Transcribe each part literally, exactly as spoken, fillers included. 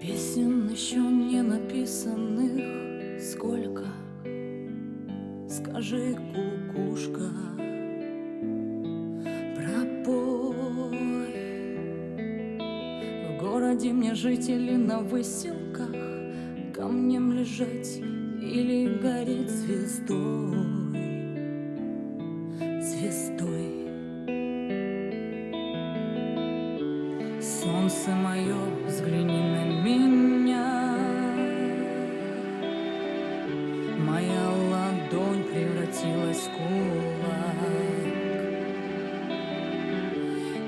Песен ещё не написанных сколько? Скажи, кукушка, пропой. В городе мне жить или на выселках камнем лежать или гореть звездой, звездой. Солнце моё, взгляни на меня. Моя ладонь превратилась в кулак.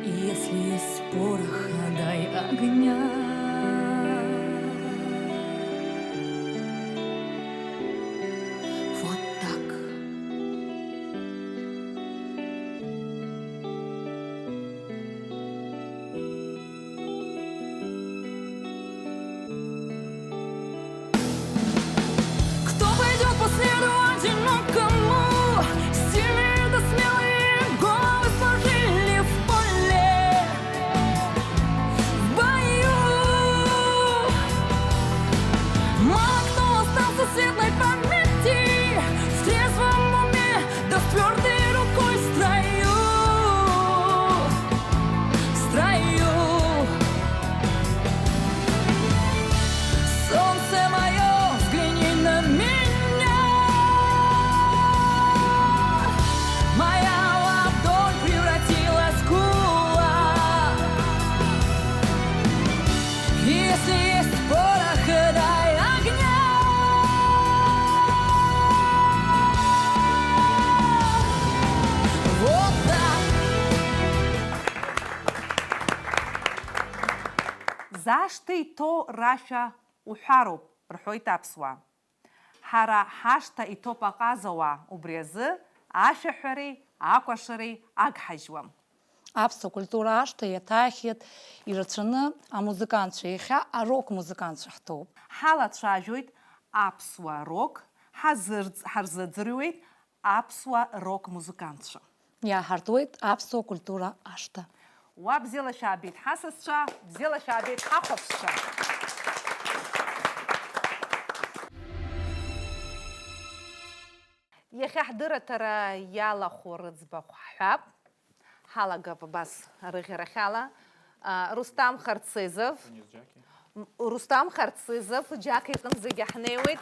И если есть порох, дай огня. Вот так. Кто пойдёт по следу одинокому? Сильные да смелые головы сложили в поле, в бою. Мало кто остался светлой памяти, в трезвом уме да с твёрдой рукой в строю, в строю. Солнце моё, взгляни на меня. Моя ладонь превратилась в кулак. Если есть порох, дай огня. Вот так. Зашҭа иҭоу рашәа уҳәароуп, рҳәоит аԥсуаа. Ҳара ҳашҭа иҭоуп аҟазауаа, убри азы ашәаҳәареи акәашареи агҳажьуам. Аԥсуа культура ашҭа иаҭаахьеит ирацәаны амузыкантцәа, иахьа арок музыкантцәа ҳҭоуп. Ҳалацәажәоит аԥсуа рок ҳазырӡ-, ҳарзыӡырҩуеит аԥсуа рок музыкантцәа. Иааҳартуеит аԥсуа культура ашҭа. Уа бзиала шәаабеит ҳасасцәа, бзиала шәаабеит ҳахәаԥшцәа. Иахьа ҳдырраҭара иалахәу рыӡбахә ҳҳәап. Ҳалагап абас арыӷьарахьала. А, Рустам Харцизов. М, Рустам Харцизов, Џьака иҟынӡагьы ҳнеиуеит.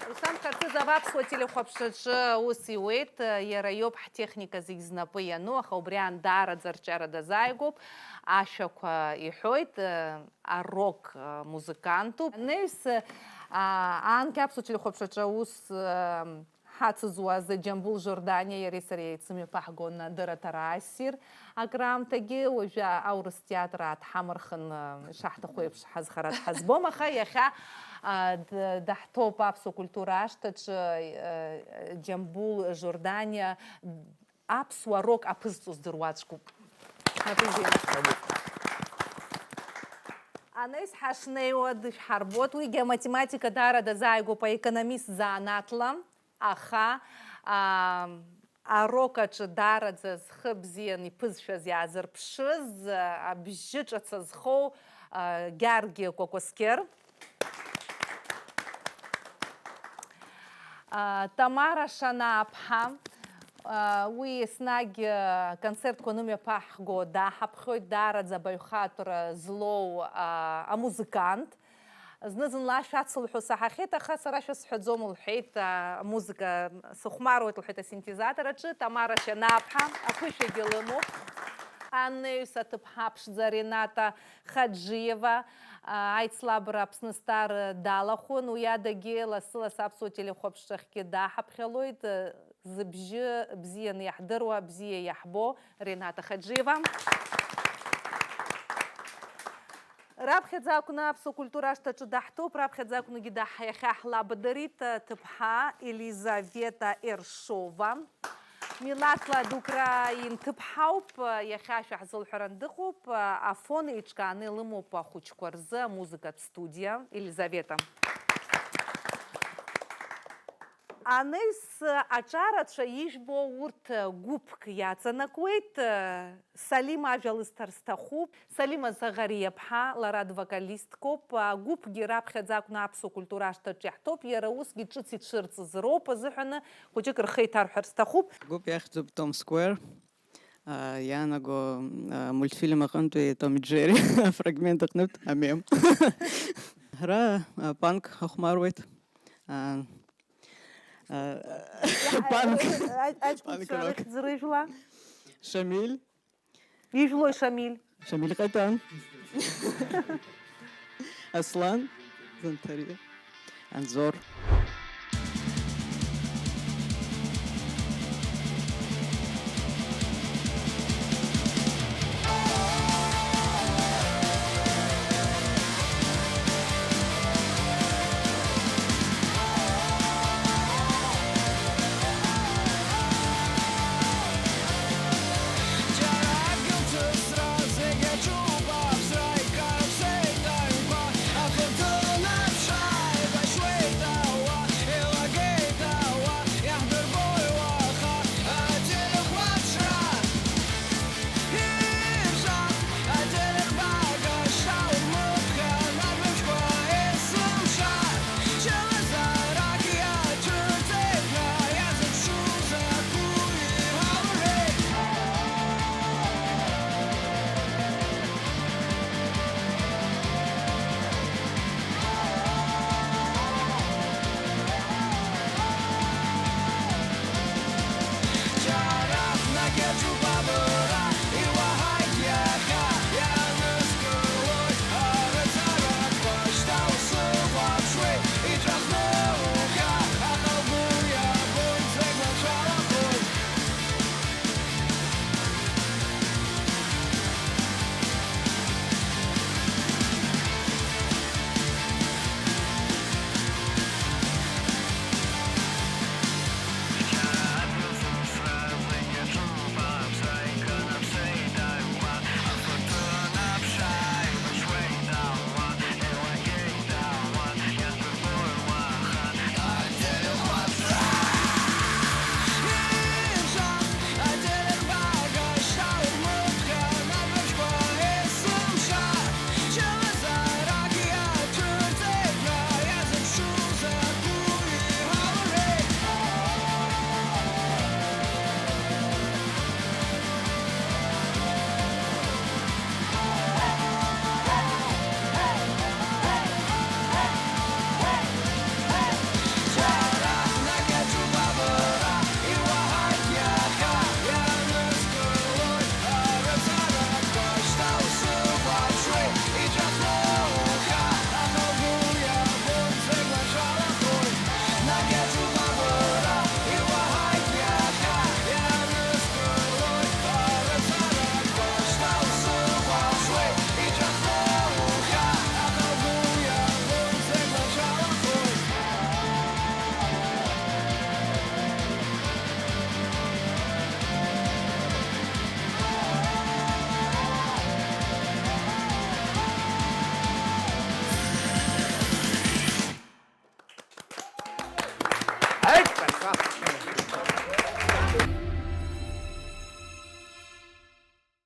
Рустам Харцизов аԥсуа телехәаԥшраҿы аус иуеит. Иара иоуп ҳтехника зегь знапы иану, аха убри аан даараӡа арҿиара дазааигәоуп. Ашәақәа иҳәоит, арок музыкантуп. Анаҩс, а, аанкьа аԥсуа телехәаԥшраҿы аус, а, ҳацызуаз Џьамбул Жорданиа иареи сареи еицымҩаԥаҳгон адырраҭара ассир акраамҭагьы, уажәы аурыс театр аадҳамырхын, ишаҳҭаху еиԥш ҳазхара дҳазбом, аха иахьа, а, д-, даҳҭоуп аԥсуа культура ашҭаҿы, а, Џьамбул Жорданиа аԥсуа рок аԥызҵо здыруа ацәгьоуп. Напы изеинаҳ. Анаҩс ҳашнеиуа дышәҳарбоит, уигьы аматематика даара дазааигәоуп аекономист занааҭла. Аха, аа, арок аҿы даараӡа зхы бзиан иԥызшәаз, иаазырԥшыз, абжьы ҿаца зхоу, аа, Гьаргьы Кәакәасқьыр. Аа, Тамара Шанааԥҳа, аа, уи еснагь, аа, концертқәа анымҩаԥаҳго даҳаԥхьоит, даараӡа абаҩхатәра злоу, аа, амузыкант. Зны-зынла ашәа ацылҳәо саҳахьеит, аха сара шәасҳәаӡом, лҳәеит, а, амузыка сыхәмаруеит, лҳәеит, асинтезатор аҿы. Тамара Шанааԥҳа аԥышәагьы лымоуп. Анаҩс аҭыԥҳа ԥшӡа Рената Хаџиева, а, аицлабра Аԥсны Стар далахәын, уи адагьы лассы-лассы аԥсуа телехәаԥшцәахьгьы даҳаԥхьалоит. Зыбжьы бзианы иаҳдыруа, бзиа иаҳбо Рената Хаџиева. Раԥхьаӡа акәны аԥсуа культура ашҭаҿы даҳҭоуп, раԥхьаӡа акәныгьы даҳ-, иахьа ҳлабдарит, ҭыԥҳа Елизавета Ершова. Милаҭла дукраин ҭыԥҳауп, иахьа ашәа ҳзылҳәаран дыҟоуп, Афон еиҿкааны илымоуп ахәыҷқәа рзы амузыкатә студиа. Елизавета. Анаҩс аҿарацәа ижәбо урҭ гәыԥк иаҵанакуеит. Салим ажәа лысҭар сҭахуп. Салима Заӷариаԥҳа, лара двокалисткоуп. Агәыԥгьы раԥхьаӡа акәны аԥсуа культура ашҭаҿы иаҳҭоуп. Иара усгьы ҿыц ицәырҵыз роуп азыҳәаны хәыҷык рхы иҭарҳәар сҭахуп. Агәыԥ иахьӡуп Том Сквер. А, иаанаго, а, мультфильм аҟынтәи Том и Джерри афрагмент аҟнытә амем. Ҳара, а, панк ахәмаруеит. А, а, панк. Аҷкәынцәа рыхьӡ рыжәла. Шамиль. Ижәлои Шамиль? Шамиль Ҟаитан. Аслан Занҭариа. Анзор.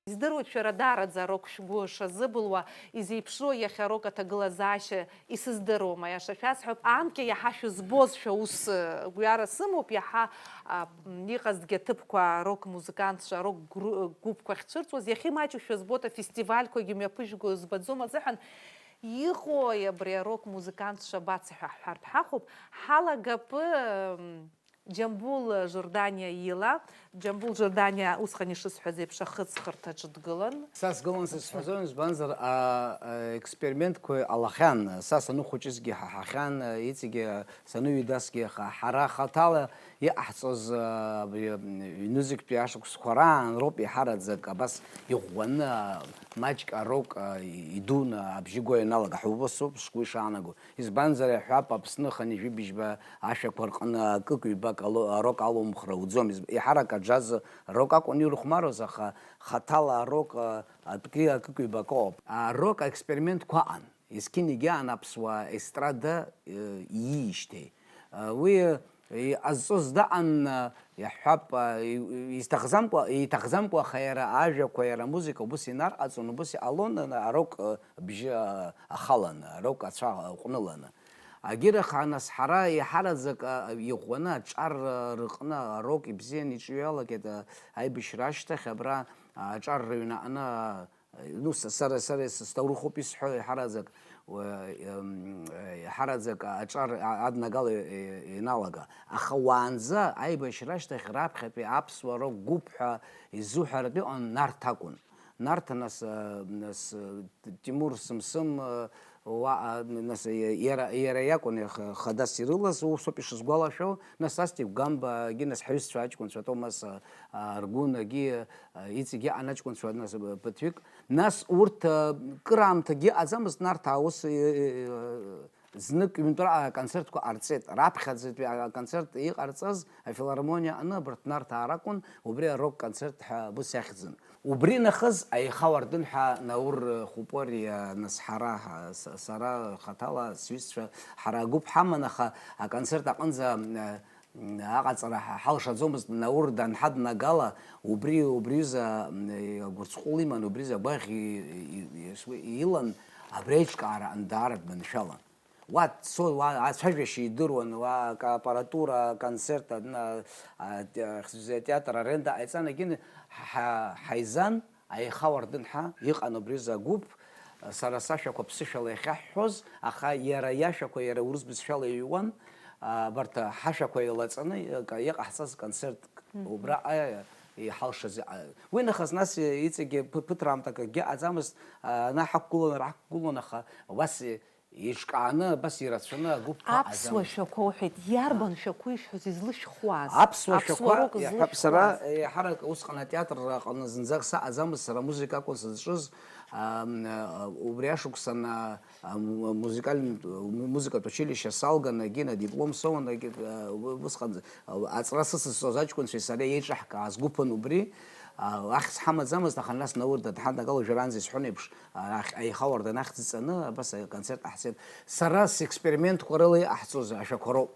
Издыруеит, шәара даараӡа арок шәгәы шазыбылуа, изеиԥшроу иахьа арок аҭагылазаашьа исыздыруам, аиаша шәасҳәап, анкьа иаҳа шәызбозшәа ус, э, гәҩара сымоуп, иаҳа, а, м, иҟазҭгьы аҭыԥқәа арок музыкантцәа, арок гру-, гәыԥқәа ахьцәырҵуаз, иахьа имаҷушәа збоит, афестивальқәагьы мҩаԥыжәго збаӡом азыҳәан, иҟои абри арок музыкантцәа бацаҳәа ҳҳәартә ҳахәоуп, ҳалагап, м, Џьамбул Жорданиа ила, Џьамбул Жорданиа, усҟан ишысҳәаз еиԥш, ахыҵхырҭаҿы дгылан. Са сгылан, сызҳәаӡом, избанзар, а, а, експериментқәа ҟалахьан. Са саныхәыҷызгьы ҳаҳахьан, а, иҵегьы саныҩеидасгьы ха-, ҳара хаҭала иҟаҳҵоз, а, абри, м, ҩнызқьтәи ашықәсқәа раан роуп иҳараӡак абас иӷәӷәаны, а, маҷк арок, а, и-, идуны абжьы го ианалага. Ҳаубасоуп сгәы ишаанаго. Избанзар, иаҳҳәап, Аԥсны хынҩажәи быжьба ашәақәа рҟны акык-ҩбак ало-, арок алумхра уӡом. Изб-, еиҳарак аџьаз рок акәын ирыхәмаруаз, аха хаҭала арок, а, атәгьы акык-ҩбак ауп. Арок аекспериментқәа аҟан. Есқьынагьы аан аԥсуа естрада, э, ииижьҭеи. Э, уи, э, Иҟазҵоз даан, иаҳҳәап, изҭахӡамкәа, иҭахӡамкәа, аха иара ажәақәа, иара амузыка убыс инарҟаҵон, убыс иҟалон, арок бжьы ахаланы, арок ацәа ҟәныланы. Агьыраха, нас, ҳара иҳараӡак иӷәӷәаны аҿар рыҟны арок ибзиан иҿыҩалакьеит. Аибашьра ашьҭахь абра аҿар рыҩнаҟны, ну, са-, сара, сара сҭоурыхуп исҳәо, иҳараӡак, уа, ем, иҳараӡак аҿар а-, аднагала и-, и-, иналага. Аха уаанӡа аибашьра ашьҭахь раԥхьатәи аԥсуа рок гәыԥ ҳәа изуҳәартә иҟан Нарҭ акәын. Нарҭ, нас, а, нас, а, Тимур Сымсым, а, уа, а, нас, а, иара, иара иакәын иаха-, хадас ирылаз, усоуп ишысгәалашәо, нас Астик Гәамбагьы, нас ҳҩызцәа аҷкәынцәа Томас, а, а, Аргәынагьы, а, иҵегь иҟан аҷкәынцәа, нас, а, ԥыҭҩык. Нас урҭ, а, кыраамҭагьы ыҟаӡамызт, Нарҭаа ус, а, а, а, знык ҩынтәра аконцертқәа ҟарҵеит. Раԥхьаӡатәи аконцерт иҟарҵаз афилармониа аҟны абарҭ Нарҭаа ракәын, убри арок-концерт ҳәа ус иахьӡын. Убри нахыс аиха уардын ҳәа Наур Хәыпори, а, нас ҳара, ҳа, с-, сара хаҭала, сҩызцәа, ҳара агәыԥ ҳаман, аха аконцерт аҟынӡа, а, аҟаҵара ҳа-, ҳалшаӡомызт. Наур данҳаднагала, убри, убри ҩыза, м, агәырҵҟәыл иман, убри ҩыза агәаӷь и-, и-, и-, илан, абри аиҿкаара даара дманшәалан. Уа дцон, уа ацәажәашьа идыруан, уа акы аппаратура, аконцерт, адна, а, те-, ахьӡ-, атеатр аренда ҟаиҵан, егьин ҳа-, ҳаизан, аиха уардын ҳа, иҟан убри ҩыза агәыԥ, сара сашәақәа ԥсышәала иахьаҳҳәоз, аха иара иашәақәа иара урыс бызшәала иҩуан, а, абарҭ ҳашәақәа еилаҵаны иҟа-, иҟаҳҵаз концертк. Мгм. Убраҟа иҳалшаз иҟа-, уи нахыс нас иҵегьы ԥы-, ԥыҭраамҭак акгьы ыҟаӡамызт, а, ана ҳақәгылон, ара ҳақәгылон, аха убас Еиҿкааны, абас ирацәаны агәыԥқәа Аԥсуа аӡамызт. Шәақәа уҳәеит, иарбан шәақәа ишәҳәоз, излышәхуаз? Аԥсуа Аԥсуа шәақәа, рок иаҳәап, сара, злышәхуаз? Еиҳарак усҟан атеатр аҟны зынӡак саҟаӡамызт, сара музыка акәын сызҿыз, ам, а, убри ашықәсан, а, а, му-, музыкальн-, му-, музыкатә училище салган, егьин адиплом соуан, егьи, а, у-, усҟан, а, аҵра сыцызҵоз аҷкәынцәеи сареи еиҿаҳкааз гәыԥын убри, а, ахьӡ ҳамаӡамызт, аха нас Наур дадҳаднагало, уажәраанӡа исҳәон еиԥш, Арахь аихауардын ахьӡ ҵаны, абас аконцерт ҟаҳҵеит. Сара секспериментқәа рыла иҟаҳҵоз ашәақәа роуп.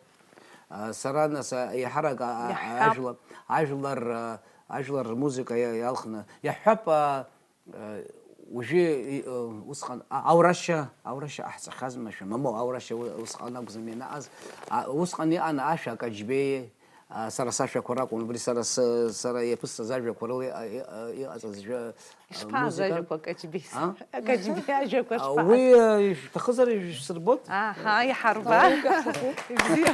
А, сара, нас, а, еиҳарак, а, а, Иаҳҳәап. Ажәлар, ажәлар, а, ажәлар рмузыка иа-, иалхны, иаҳҳәап, а, а, уажәы, и-, а, усҟан, а, аурашьа, аурашьа ҟаҳҵахьазма, шәа, мамоу, аурашьа у-, усҟан акәӡам ианаҟаз. А, усҟан иҟан ашәа Акаҷбеи, А, сара сашәақәа ракәын, убри сара с-, сара иаԥысҵаз ажәақәа рыла иҟа-, иҟа-, иҟаҵаз жәа-, а, Ишԥааз музыка. Ажәақәа Акаҷбеи? А? Акаҷбеи ажәақәа А, шԥааз? Уи, а, ишәҭахызар ишәсырбот? Аҳа, иҳарба. Ибзиа.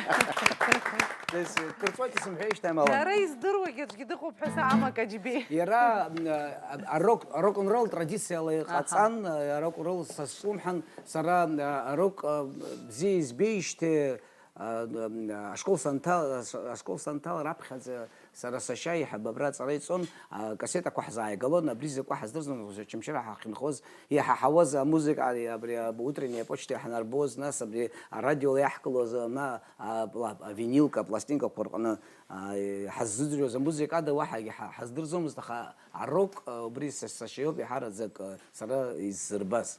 Дес-, кырҵуеит исымҳәеижьҭеи амала. Дара издыруагьы аӡәгьы дыҟоуп ҳәа саама Акаҷбеи? Иара, м, а, арок, арок-н-ролл традициала Аҳа. Иҟаҵан, а, арок-н-ролл са сзылымҳан, сара, а, арок, а, бзиа избеижьҭеи, А, м, ашкол санҭал-, аш-, ашкол санҭал раԥхьаӡа сара сашьа еиҳаб абра аҵара иҵон, акассетақәа ҳзааигалон, абри закәу ҳаздырӡом, Очамчыра ҳахьынхоз, иҳаҳауаз амузыка, ари, абри, а, утренняя почта иаҳнарбоз, нас абри арадиола иаҳкылоз, ана, а, пла-, авинилка, пластинкақәа рҟны, а, ҳаззыӡырҩуаз амузыка ада уаҳагьы ҳа-, ҳаздырӡомызт, аха арок, а, убри са-, сашьа иоуп иаҳараӡак, а, сара изсырбаз.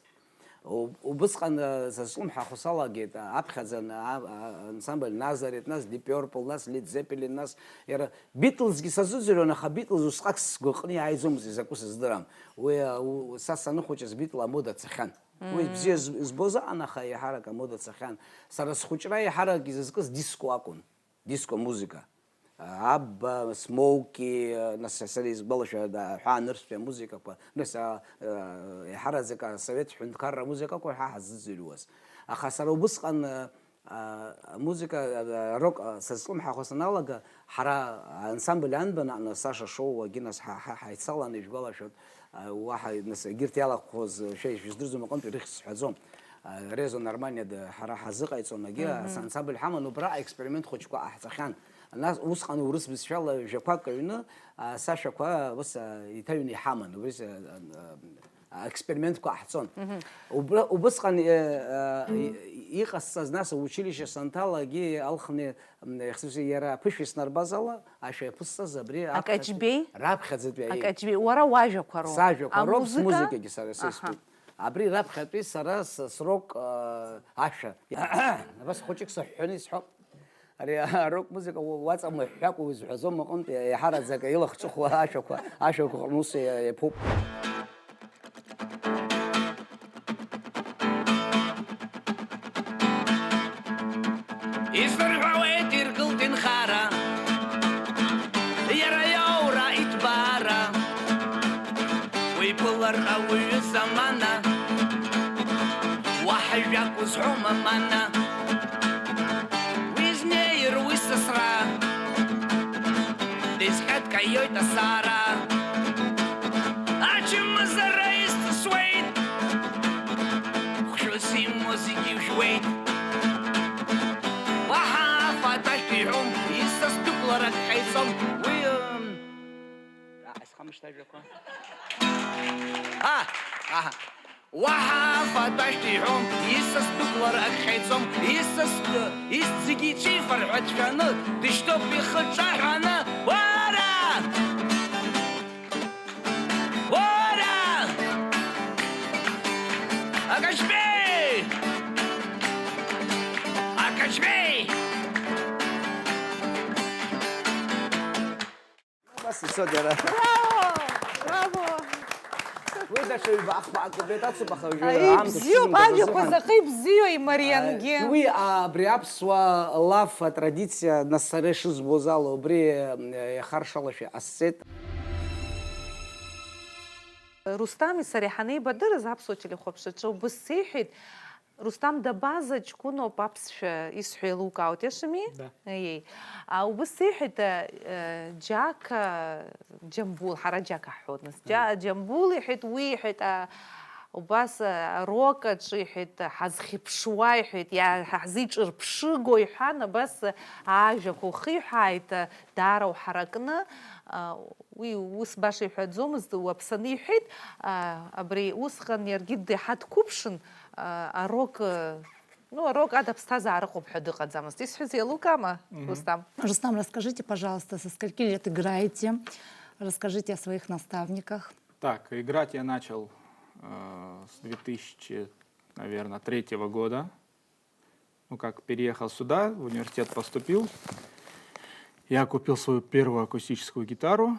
У-, убысҟан, э, са слымҳа ахәы салагеит, а, аԥхьаӡа ан-, а, а, ансамбль Назарет, нас Deep Purple, нас Led Zeppelin, нас иара Beatles-гьы сазыӡырҩуан, аха Beatles усҟак сгәаҟны иааиӡомызт, изакәу сыздырам. Уи, а, у-, са саныхәыҷыз Beatle амода цахьан. Уи Мм. Бзиа з-, збоз аҟан, аха еиҳарак амода цахьан. Сара схәыҷра еиҳарак изызкыз диско акәын, диско музыка. Абба, Смоуки, нас сара исгәалашәа, аҳәаа нырцәтәи амузыкақәа, нас, а, а, еиҳараӡак асовет ҳәынҭқарра амузыкақәа ҳа ҳазыӡырҩуаз. Аха сара убысҟан, а, а, амузыка, а, а, арок, а, сазҿлымҳахо саналага, ҳара ансамбль Анбан аҟны Саша Шоуагьы нас ҳа, ҳа, ҳаицаланы ижәгәалашәоит, а, уаҳа, нас, егьырҭ иалахәхоз, шәа ишәыздырӡом аҟынтәи рыхьӡ сҳәаӡом. А, Резо Норманниа д-, ҳара ҳазыҟаиҵон, егьи Мгм. Ас ансамбль ҳаман, убра аексперимент хәыҷқәа ҟаҳҵахьан. Нас усҟан урыс бызшәала жәақәак аҩны, а, сашәақәа ус, а, иҭаҩны иҳаман, убри с-, а, а, аекспериментқәа ҟаҳҵон. Мгм. Убра, убысҟан, э, а, и-, иҟасҵаз, нас аучилище санҭалагьы алхны, м, ихсыжьы иара аԥышәа иснарбаз ала, ашәа иаԥысҵаз абри аԥхьатәи, Акаҷбеи? Раԥхьаӡатәи, аиеи. Акаҷбеи, уара уажәақәа роуп. Сажәақәа роуп, Амузыка? Смузыкагьы сара Аҳа. Сыстәуп. Абри раԥхьатәи сара с-, срок, а, ашәа. Абас хәыҷык сыҳәҳәаны исҳәап. Ари арок музыка уаҵамыҳәҳәакәа узҳәазом аҟынтә, еиҳараӡак илахҿыху ашәақәа, ашәақәа аҟны ус иаԥуп. Исырҳәауеит иргылт инхара, иара иоура иҭбаара. Уи ԥылар ауаҩы замана, уаҳа жәак узҳәом амана. Уи знеир, уи сасра, дизхьаҭкаиоит асаара. Ачымазара исҵысуеит, хәшәыс имоу зегьы ижәуеит. Уаҳа афатә ашәа иҳәом, исас дықәларак ҟаиҵом. Уи, ым, а, исхамышҭ ажәақәа. А, аҳа. Уаҳа афатә ашәа иҳәом, исас дықәлар ак ҟаиҵом, исас, ис зегьы иҿифар ҳәа дшәаны, дышьҭоуп ихы ҿаҳәаны, уара! Уара! Акаҷбеи! Акаҷбеи! Убас ицоит иара. Браво! Браво! Уи даҽа ҩба-, ах-, акуплет ацуп, аха уажәы Аи, аамҭа бзиоуп, шәзымгаз ажәақәа азыҳәан. Заҟа ибзиоу, имариангьы. Аи, уи, а, абри аԥсуа лаф атрадициа, нас сара ишызбоз ала, убри, э, иахаршалашәа иҟасҵеит. Рустами сареи ҳанеибадырыз аԥсуа телехәаԥшраҿы убыс сеиҳәеит, Рустам Дабаза ҷкәыноуп аԥсшәа исҳәо еилукаауеит, иашами? Да. Аиеи. А, убыс сеиҳәеит, а, э, Џьака Џьамбул, ҳара Џьака ҳҳәоит нас. Џьа-, Џьамбул иҳәеит, уи иҳәеит, а, убас, а, арок аҿы иҳәеит, ҳазхьыԥшуа иҳәеит, иа-, ҳа-, ҳзеиҿырԥшыго иҳәан, абас, а, ажәақәа ухиҳәааит, а, даара уҳаракны, а, уи ус баша иҳәаӡомызт, уаԥсаны иҳәеит, а, абри усҟан иаргьы деиҳа дқәыԥшын, а, арок, а, Ну, арок ада ԥсҭазаара ыҟоуп ҳәа дыҟаӡамызт. Исҳәаз еилукаама, Мгм. Рустам? Рустам, расскажите, пожалуйста, со скольки лет играете? Расскажите о своих наставниках. Так, играть я начал, э, с две тысячи, наверное, третьего года. Ну, как переехал сюда, в университет поступил, я купил свою первую акустическую гитару.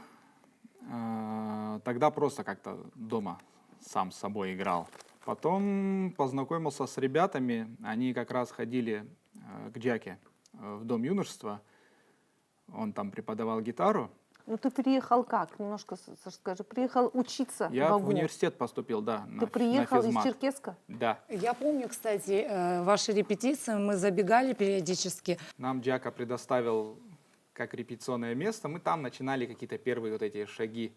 А, тогда просто как-то дома сам с собой играл. Потом познакомился с ребятами, они как раз ходили, э, к Джаке, э, в Дом юношества. Он там преподавал гитару. Ну, ты переехал как? Немножко с-, с-, скажи. Приехал учиться Я в в ГУ? университет поступил, да, на Ты ф-, на приехал из физмат. Черкесска? Да. Я помню, кстати, э, ваши репетиции, мы забегали периодически. Нам Джака предоставил как репетиционное место, мы там начинали какие-то первые вот эти шаги,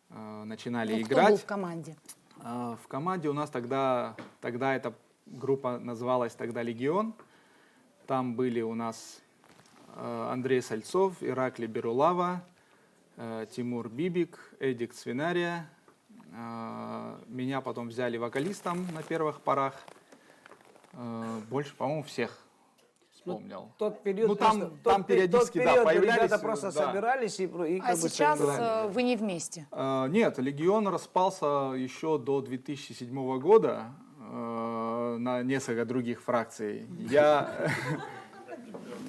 э, начинали Ну, кто играть. был в команде? А, в команде у нас тогда, тогда эта группа называлась тогда «Легион». Там были у нас, э, Андрей Сальцов, Ираклий Берулава, э, Тимур Бибик, Эдик Свинария. Э, меня потом взяли вокалистом на первых порах. Э, больше, по-моему, всех вспомнил. Тот период Ну, там, просто, там тот пе-, периодически, тот да, период появлялись, ребята просто да. собирались и про-, и А как бы сейчас, собирались. э, вы не вместе? Э, нет, «Легион» распался ещё до две тысячи седьмого года, э, на несколько других фракций. Я,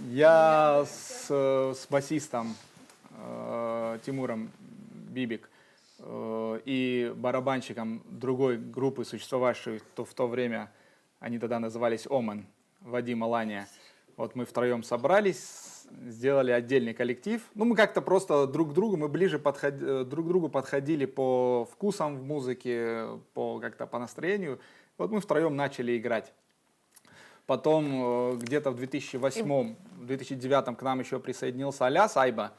я с, с басистом, э, Тимуром Бибик, э, и барабанщиком другой группы, существовавшей в то, в то время, они тогда назывались «Омен», Вадим Алания. Вот мы втроём собрались, сделали отдельный коллектив. Ну, мы как-то просто друг к другу, мы ближе подход-, э, друг к другу подходили по вкусам в музыке, по, как-то по настроению. Вот мы втроём начали играть. Потом, э, где-то в две тысячи восьмом, в две тысячи девятом к нам ещё присоединился Аляс Айба,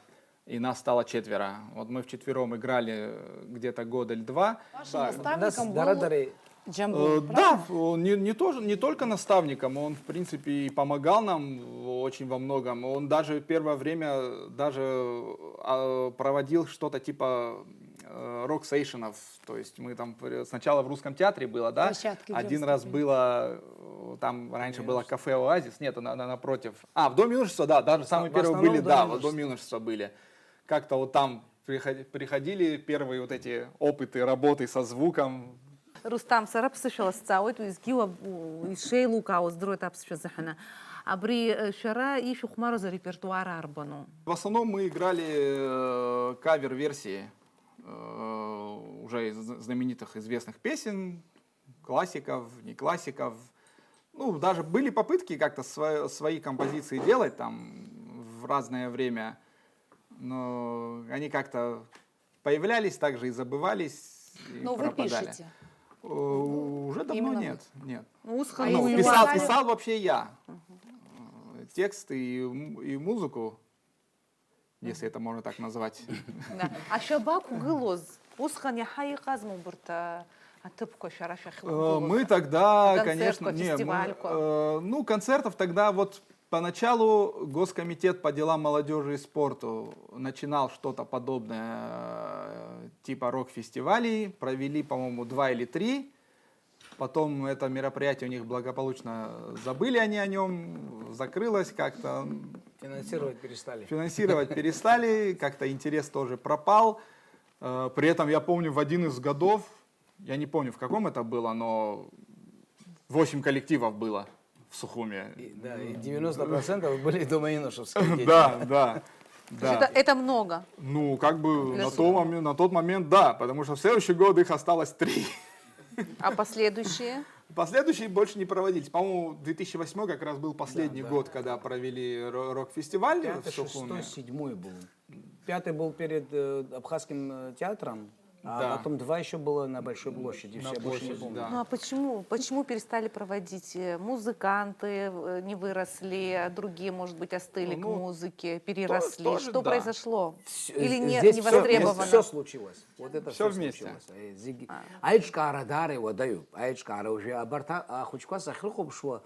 и нас стало четверо. Вот мы вчетвером играли, э, где-то год или два. Вашим Да. наставником Нас был дарадарей. Джамбул, Э, да, правильно? в-, он не, не тоже, не только наставником, он, в принципе, и помогал нам в-, очень во многом. Он даже первое время даже, а, проводил что-то типа, э, рок-сейшенов. То есть мы там при-, сначала в Русском театре было, да? Площадки Один раз детские. было, э, там раньше было Юношество. кафе «Оазис», нет, на, на, напротив. А, в Дом юношества, да, даже В самые основном первые в были, Дом да, в юношества. Дом юношества были. Как-то вот там приходи-, приходили первые вот эти опыты работы со звуком. Рустам, сара ԥсышәала сҵаауеит, уеизгьы уаб-, у-, ишеилукаауа здыруеит аԥсшәа азыҳәаны. Абри, э, шәара ишәыхәмарыз арепертуар арбану? В основном мы играли, э, кавер-версии, э, уже из знаменитых известных песен, классиков, не классиков. Ну, даже были попытки как-то сво-, свои композиции делать там в разное время, но они как-то появлялись также и забывались, и Ну, вы пропадали. Пишете? Э, уже давно Именно нет, нет. Ну, усхан Ну, писал, писал вообще я. Э, текст и м-, и музыку, если это можно так назвать. Да. Ашәа бақәгылоз, усҟан иаҳа иҟазма убарҭ, а, аҭыԥқәа шәара Э, шәахьықәгылоз? Мы тогда, Концертқәа, конечно, не, мы, фестивальқәа? Э, ну, концертов тогда вот поначалу Госкомитет по делам молодежи и спорту начинал что-то подобное, э, типа рок-фестивалей. Провели, по-моему, два или три. Потом это мероприятие у них благополучно забыли они о нем, закрылось как-то. Финансировать перестали. Финансировать перестали, как-то интерес тоже пропал. Э, при этом я помню, в один из годов, я не помню, в каком это было, но восемь коллективов было в Сухуме. И, да, и девяносто процентов были дома Инушевские дети. Да, да, да. Это, это много. Ну, как бы Для на тот Сухума. Момент, на тот момент, да, потому что в следующий год их осталось три. А последующие? Последующие больше не проводились. По-моему, две тысячи восьмой как раз был последний Да, да. год, когда провели ро-, рок-фестиваль Пятый, в Сухуме. Шестой, седьмой был. Пятый был перед, э, Абхазским, э, театром, а Да. потом два ещё было на Большой площади, На все, больше не площади, помню. да. Ну а почему? Почему перестали проводить? Э, музыканты, э, не выросли, а другие, может быть, остыли к Ну, музыке, переросли. то-, тоже Что да. произошло? Всё, Или э, не, здесь не всё, востребовано? Всё случилось. Вот это Всё всё вместе. случилось. Э, зегь-, А. аиҿкаара даара иуадаҩуп. Аиҿкаара уажәы абарҭ а-, ахәыҷқәа сахьрыхәаԥшуа,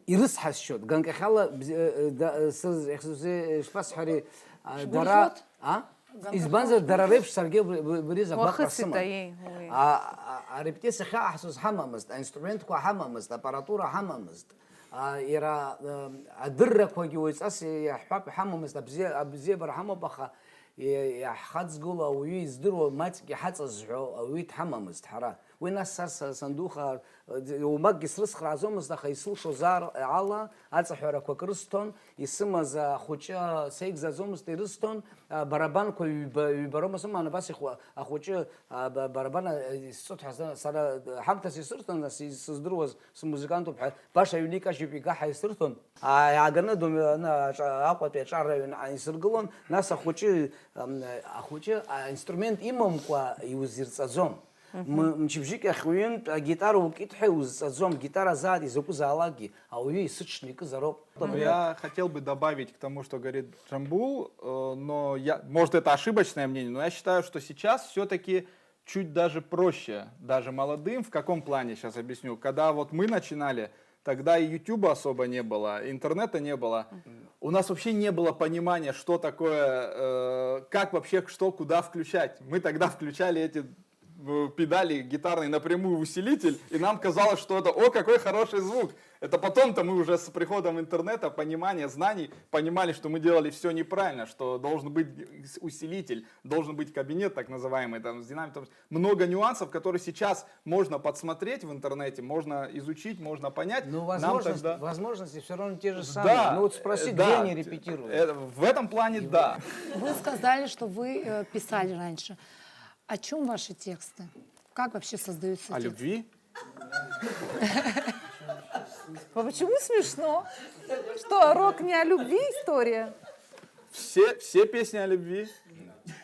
ирыцҳасшьоит. Ганкахьала бз-, э, э, да, э, сыз-, ехьзузе, э, шԥасҳәари, а, Шәгәырӷьоит? дара, а? Ганкахьала Избанзар, дара шәгәырӷьоит? реиԥш саргьы убри, убри, убри риза Уахысит, агәаҟра сыман. Аиеи, уи. А, а, арепетициа ахьааҳсоз ҳамамызт, аинструментқәа ҳамамызт, аппаратура ҳамамызт. А, иара, э, адыррақәагьы уаҩҵас иаҳҳәап, иҳамамызт, абзиа-, абзиабара ҳамоуп, аха и-, иаҳхаҵгыло ауаҩы издыруа маҷк иҳаҵазҳәо ауаҩы дҳамамызт ҳара. Уи нас са, са, сандуха, э, д-, уамакгьы срыцхрааӡомызт, аха исылшоз ар-, ала, аҵаҳәарақәак рысҭон, исымаз ахәыҷы, а, сеигӡаӡомызт, ирысҭон, а, барабанқәа ҩба, ҩба роума сыман, абас ихәа-, ахәыҷы, а, ба-, барабан, а, исҵоит ҳәа са, сара, а, ҳамҭас исырҭон, нас ис-, сыздыруаз, сымузыкантуп ҳәа, баша аҩны икажьуп, икаҳа исырҭон. А, иааганы дом-, аны аҿа-, Аҟәатәи аҿар аҩны исыргылон, нас ахәыҷы, ам, ахәыҷы аинструмент имамкәа иузирҵаӡом. Мгм. М-, мчыбжьык ахь уҩынтә агитара укит ҳәа иузҵаӡом, гитара зааит изакәызаалакгьы, ауаҩы исыҽны икызароуп. Ну, я хотел бы добавить к тому, что говорит Джамбул, э, но я, может, это ошибочное мнение, но я считаю, что сейчас всё-таки чуть даже проще, даже молодым. В каком плане, сейчас объясню. Когда вот мы начинали, тогда и Ютуба особо не было, интернета не было. Мгм. У нас вообще не было понимания, что такое, э, как вообще, что куда включать. Мы тогда включали эти, э, педали гитарные напрямую в усилитель, и нам казалось, что это, о, какой хороший звук. Это потом-то мы уже с приходом интернета, понимания, знаний понимали, что мы делали всё неправильно, что должен быть с-, усилитель, должен быть кабинет так называемый, там, с динамиком. Много нюансов, которые сейчас можно подсмотреть в интернете, можно изучить, можно понять. Но Нам возможности, тогда возможности всё равно те же самые. Да, Ну вот спроси, э, где да, они репетируют. э, в этом плане, да. Вы сказали, что вы, э, писали раньше. О чём ваши тексты? Как вообще создаются О тексты? любви. А почему смешно? Что, рок не о любви история? Все, все песни о любви.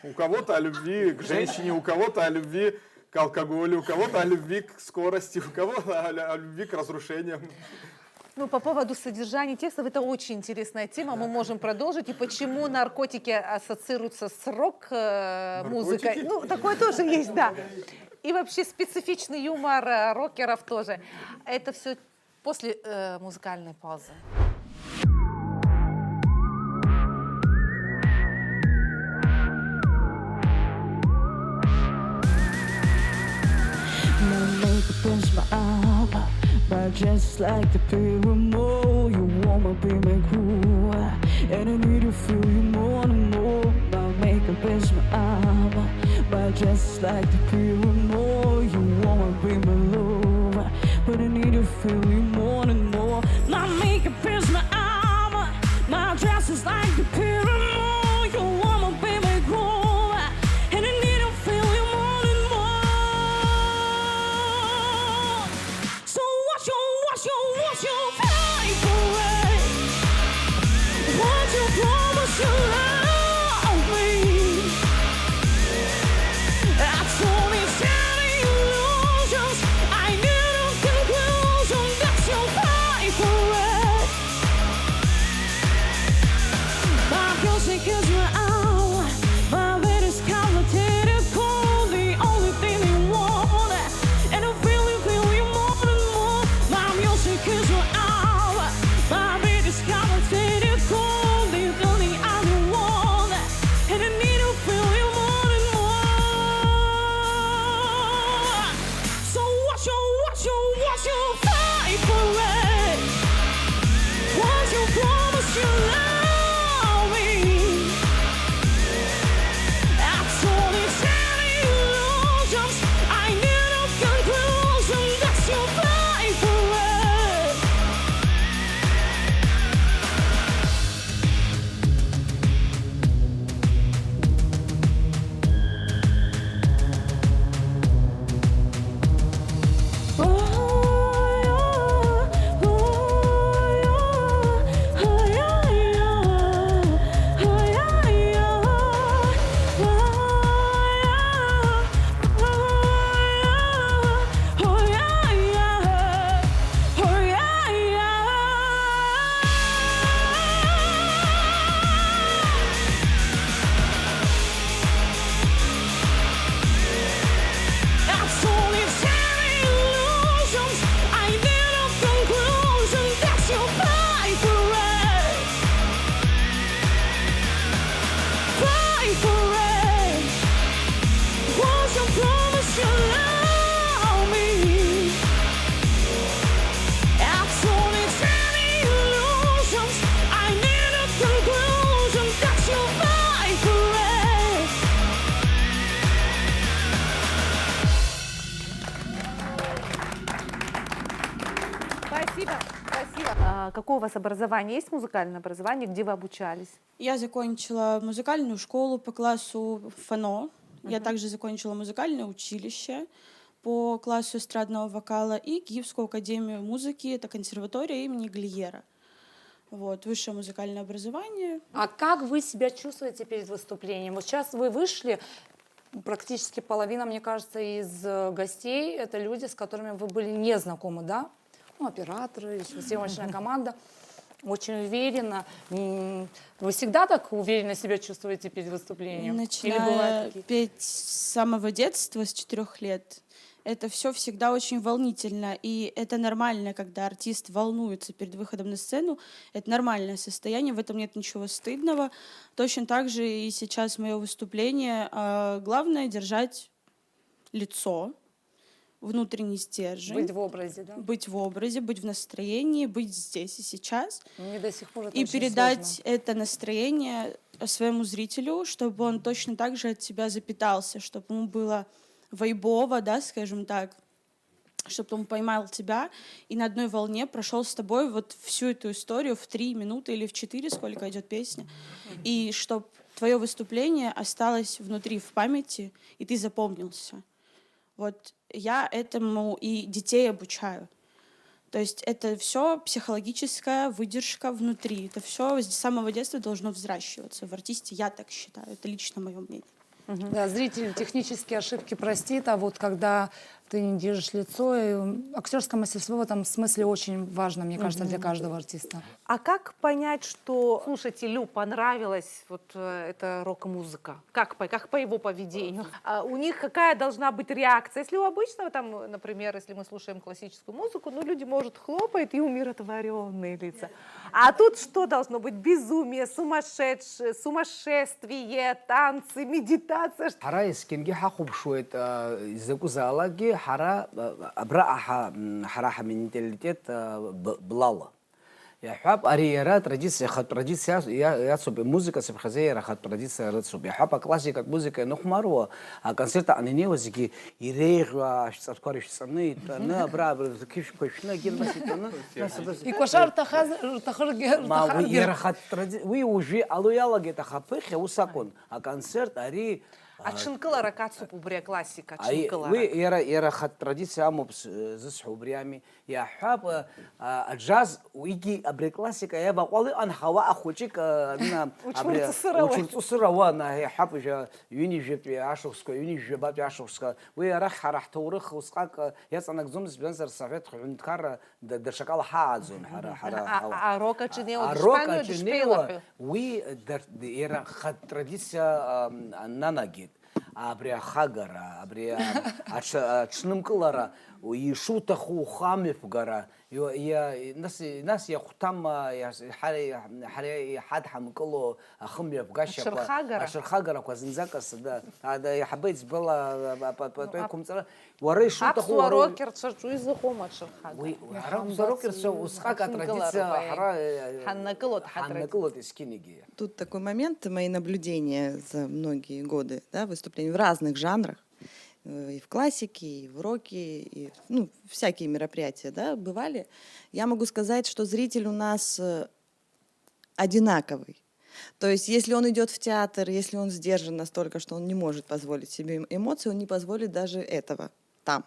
У кого-то о любви к женщине, у кого-то о любви к алкоголю, у кого-то о любви к скорости, у кого-то о, о любви к разрушениям. Ну, по поводу содержания текстов, это очень интересная тема, мы можем продолжить. И почему наркотики ассоциируются с рок-, э, музыкой? Наркотики? Ну, такое тоже есть, да. И вообще специфичный юмор, э, рокеров тоже. Это всё после, э, музыкальной паузы. My makeup is my armor, my dress is like the P M O. You wanna be my crew, and I need to feel you more and more. My makeup is my armor, my dress is like the P M O. You wanna be my lover, but I need to feel you more and more. My makeup is my You fight for it. Won't you promise you love me? After all these illusions, I need a conclusion that you fight for it. Спасибо. Спасибо. А какое у вас образование? Есть музыкальное образование? Где вы обучались? Я закончила музыкальную школу по классу фано. Я также закончила музыкальное училище по классу эстрадного вокала и Киевскую академию музыки, это консерватория имени Глиера. Вот, высшее музыкальное образование. А как вы себя чувствуете перед выступлением? Вот сейчас вы вышли, практически половина, мне кажется, из э, гостей — это люди, с которыми вы были не знакомы, да? Ну, операторы, ещё съемочная команда. Очень уверенно. М, Вы всегда так уверенно себя чувствуете перед выступлением? Или бывают Начиная такие? Петь с самого детства, с четырех лет, это все всегда очень волнительно, и это нормально, когда артист волнуется перед выходом на сцену, это нормальное состояние, в этом нет ничего стыдного. Точно так же и сейчас мое выступление. А, Главное держать лицо, внутренний стержень, Быть в образе, да? Быть в образе, быть в настроении, быть здесь и сейчас. Мне до сих пор это И очень передать сложно. Это настроение своему зрителю, чтобы он точно так же от тебя запитался, чтобы ему было вайбово, да, скажем так, чтобы он поймал тебя и на одной волне прошел с тобой вот всю эту историю в три минуты или в четыре, сколько идет песня, и чтобы твое выступление осталось внутри в памяти, и ты запомнился. Вот я этому и детей обучаю. То есть это все психологическая выдержка внутри. Это все с самого детства должно взращиваться в артисте, я так считаю. Это лично мое мнение. Да, зритель технические ошибки простит, а вот когда ты не держишь лицо, и актерское мастерство в этом смысле очень важно, мне кажется, для каждого артиста. А как понять, что слушателю понравилась вот э, эта рок-музыка? Как по, как по его поведению? А у них какая должна быть реакция? Если у обычного, там, например, если мы слушаем классическую музыку, ну, люди, может, хлопают и умиротворенные лица. А тут что должно быть? Безумие, сумасшедшее, сумасшествие, танцы, медитация. Ҳара есқьынгьы ҳахәаԥшуеит, а, изакәызаалакгьы ҳара, а, абраҟа ҳа-, м, ҳара ҳаменталитет, а, б-, блала. Иаҳҳәап, ари иара традициа, ихатә традициа иа-, иацуп, имузыка цыԥхьаӡа иара ахатә традициа рыцуп. Иаҳҳәап, аклассикатә музыка ианыхәмаруа, аконцерт аҟанаинеиуа зегьы иреиӷьу ашәҵатәқәа рышәҵаны, итәаны, абра, абра, зқьышәқәа шәны, егьырҭ нас итәаны, нас абас. Икәашар рҭахаз, рҭахыргьы, Ма уи рҭахаргьы. Иара ахатә традициа, уи уажәы иҟало иалагеит, аха ԥыхьа ус акәын, аконцерт ари, а, Аҽынкыларак ацуп убри аклассика, Аи, аҽынкыларак. Уи иара, иара ахатә традициа амоуп з-, зысҳәо убри ами. Иаҳҳәап, а, а, аџьаз уигьы абри аклассика иаваҟәалы, анхауа ахәыҷык, а, ана, абри, Уҽурҵысыр ауеит. Уҽурҵысыр ауан, а, иаҳҳәап, уажәы ҩынҩажәатәи ашықәсқәа, ҩынҩажәабатәи ашықәсқәа. Уи арахь ҳара ҳҭоурых усҟак, а, иаҵанакӡомызт, избанзар, асовет ҳәынҭқарра да-, даҽакала ҳааӡон ҳара, ҳара, А- ҳауаа. а- арок аҿы инеиуа Арок дышԥаныҩуа, аҿы дышԥеилаҳәо? инеиуа, уи дар-, иара хатә традициа, ам, нанагеит. Абри ахагара, абри, а, аҽ-, аҽнымкылара, Ишуҭаху ухы амҩаԥгара, ио-, иа-, нас, нас иахәҭам, а, иас-, ҳара, ҳара иҳадҳамкыло ахымҩаԥгашьақәа, Аҽырхагара. Аҽырхагарақәа зынӡак асы, да. А, да, иаҳбеит збала, а, а, па-, пату Ну, ап-, еиқәымҵара. Уара ишуҭаху, аԥсуа уара у-, рокерцәа рҿы изыҟоума аҽырхагара? Уи, ҳара аԥсуа рокерцәа усҟак атрадициа ҳара, э, ҳаннакылоит, ҳаннакылоит ҳатрадициа. Есқьынгьы. Тут такой момент, мои наблюдения за многие годы, да, выступлений в разных жанрах, э, и в классике, и в роке, и, ну, всякие мероприятия, да, бывали. Я могу сказать, что зритель у нас, э, одинаковый. То есть, если он идёт в театр, если он сдержан настолько, что он не может позволить себе эм-, эмоции, он не позволит даже этого там.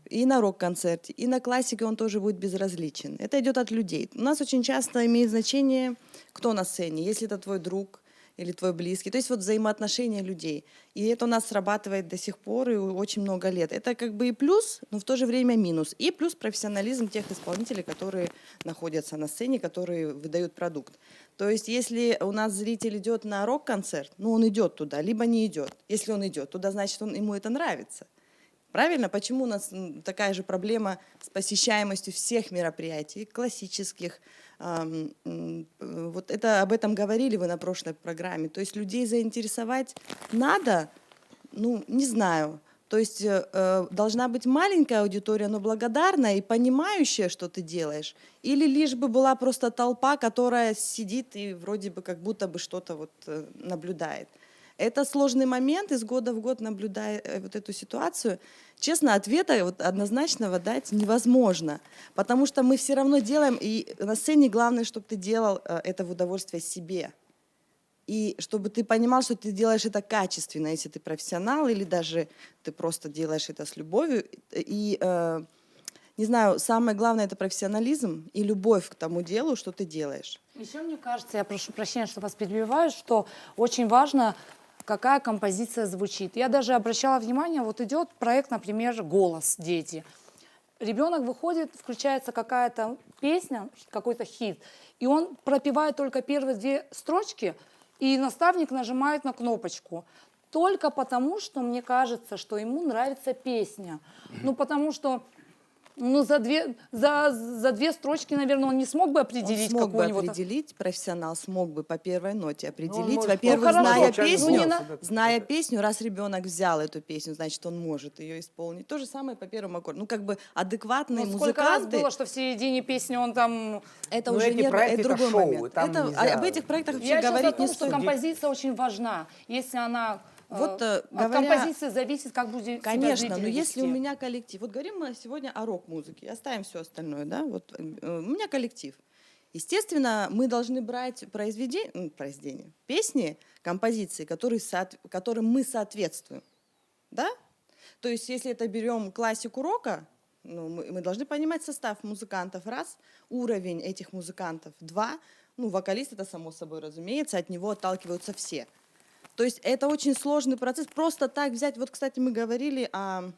И на рок-концерте, и на классике он тоже будет безразличен. Это идёт от людей. У нас очень часто имеет значение, кто на сцене. Если это твой друг или твой близкий. То есть вот взаимоотношения людей. И это у нас срабатывает до сих пор и очень много лет. Это как бы и плюс, но в то же время минус. И плюс профессионализм тех исполнителей, которые находятся на сцене, которые выдают продукт. То есть если у нас зритель идёт на рок-концерт, ну, он идёт туда, либо не идёт. Если он идёт туда, значит, он, ему это нравится. Правильно? Почему у нас, м, такая же проблема с посещаемостью всех мероприятий, классических, ам, м, э, вот это, об этом говорили вы на прошлой программе. То есть людей заинтересовать надо, ну, не знаю. То есть, э, э, должна быть маленькая аудитория, но благодарная и понимающая, что ты делаешь, или лишь бы была просто толпа, которая сидит и вроде бы как будто бы что-то вот, э, наблюдает. Это сложный момент, из года в год наблюдая, э, вот эту ситуацию. Честно, ответа вот однозначного дать невозможно, потому что мы всё равно делаем, и на сцене главное, чтоб ты делал, э, это в удовольствие себе. И чтобы ты понимал, что ты делаешь это качественно, если ты профессионал, или даже ты просто делаешь это с любовью. И, э, не знаю, самое главное — это профессионализм и любовь к тому делу, что ты делаешь. Ещё мне кажется, я прошу прощения, что вас перебиваю, что очень важно, какая композиция звучит. Я даже обращала внимание, вот идёт проект, например, «Голос», дети. Ребёнок выходит, включается какая-то песня, какой-то хит, и он пропевает только первые две строчки, и наставник нажимает на кнопочку. Только потому, что мне кажется, что ему нравится песня. Ну, потому что, ну, за две, за, за две строчки, наверное, он не смог бы определить Он смог бы какую-нибудь. Определить, профессионал смог бы по первой ноте определить. Ну, может, Во-первых, ну, хорошо. Зная песню, Ну, не на- зная песню, раз ребёнок взял эту песню, значит, он может её исполнить. То же самое по первому аккорду. Ну, как бы адекватные Ну, сколько раз музыканты. Было, что в середине песни он там Это Ну, уже эти не, проекты — это это другой шоу, момент. И там Это, нельзя. А, об этих проектах вообще Я сейчас говорить о том, не что стоит. Композиция очень важна. Если она, э, Вот, э, от говоря композиции зависит, как будет себя Конечно, зритель но если у вести. Меня коллектив, вот говорим мы сегодня о рок-музыке, оставим всё остальное, да, вот, э, у меня коллектив. Естественно, мы должны брать произведения, произведения, песни, композиции, которые соот-, которым мы соответствуем. Да? То есть, если это берём классику рока, ну, мы, мы должны понимать состав музыкантов, раз, уровень этих музыкантов, два, ну, вокалист, это само собой разумеется, от него отталкиваются все. То есть это очень сложный процесс. Просто так взять, вот, кстати, мы говорили о,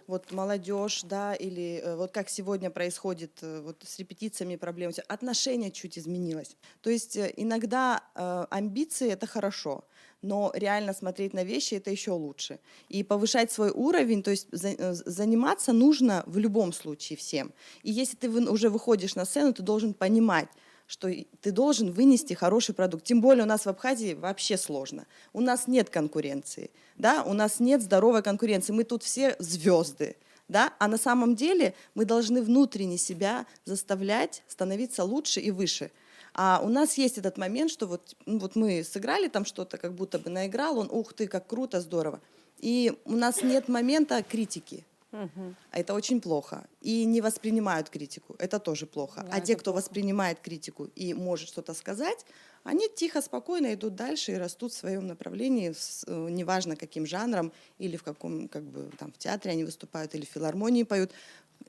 вот, молодёжь, да, или, э, вот как сегодня происходит, э, вот с репетициями проблемы, отношение чуть изменилось. То есть, э, иногда, э, амбиции — это хорошо, но реально смотреть на вещи — это ещё лучше. И повышать свой уровень, то есть за-, э, заниматься нужно в любом случае всем. И если ты вы-, уже выходишь на сцену, ты должен понимать, что и ты должен вынести хороший продукт. Тем более у нас в Абхазии вообще сложно. У нас нет конкуренции, да, у нас нет здоровой конкуренции. Мы тут все звёзды, да, а на самом деле мы должны внутренне себя заставлять становиться лучше и выше. А у нас есть этот момент, что вот, ну, вот мы сыграли там что-то, как будто бы наиграл, он, ух ты, как круто, здорово. И у нас нет момента критики. Мгм. Это очень плохо. И не воспринимают критику. Это тоже плохо. Да, А те, это кто плохо. Воспринимает критику и может что-то сказать, они тихо, спокойно идут дальше и растут в своём направлении, с-, э, неважно каким жанром, или в каком, как бы, там, в театре они выступают, или в филармонии поют.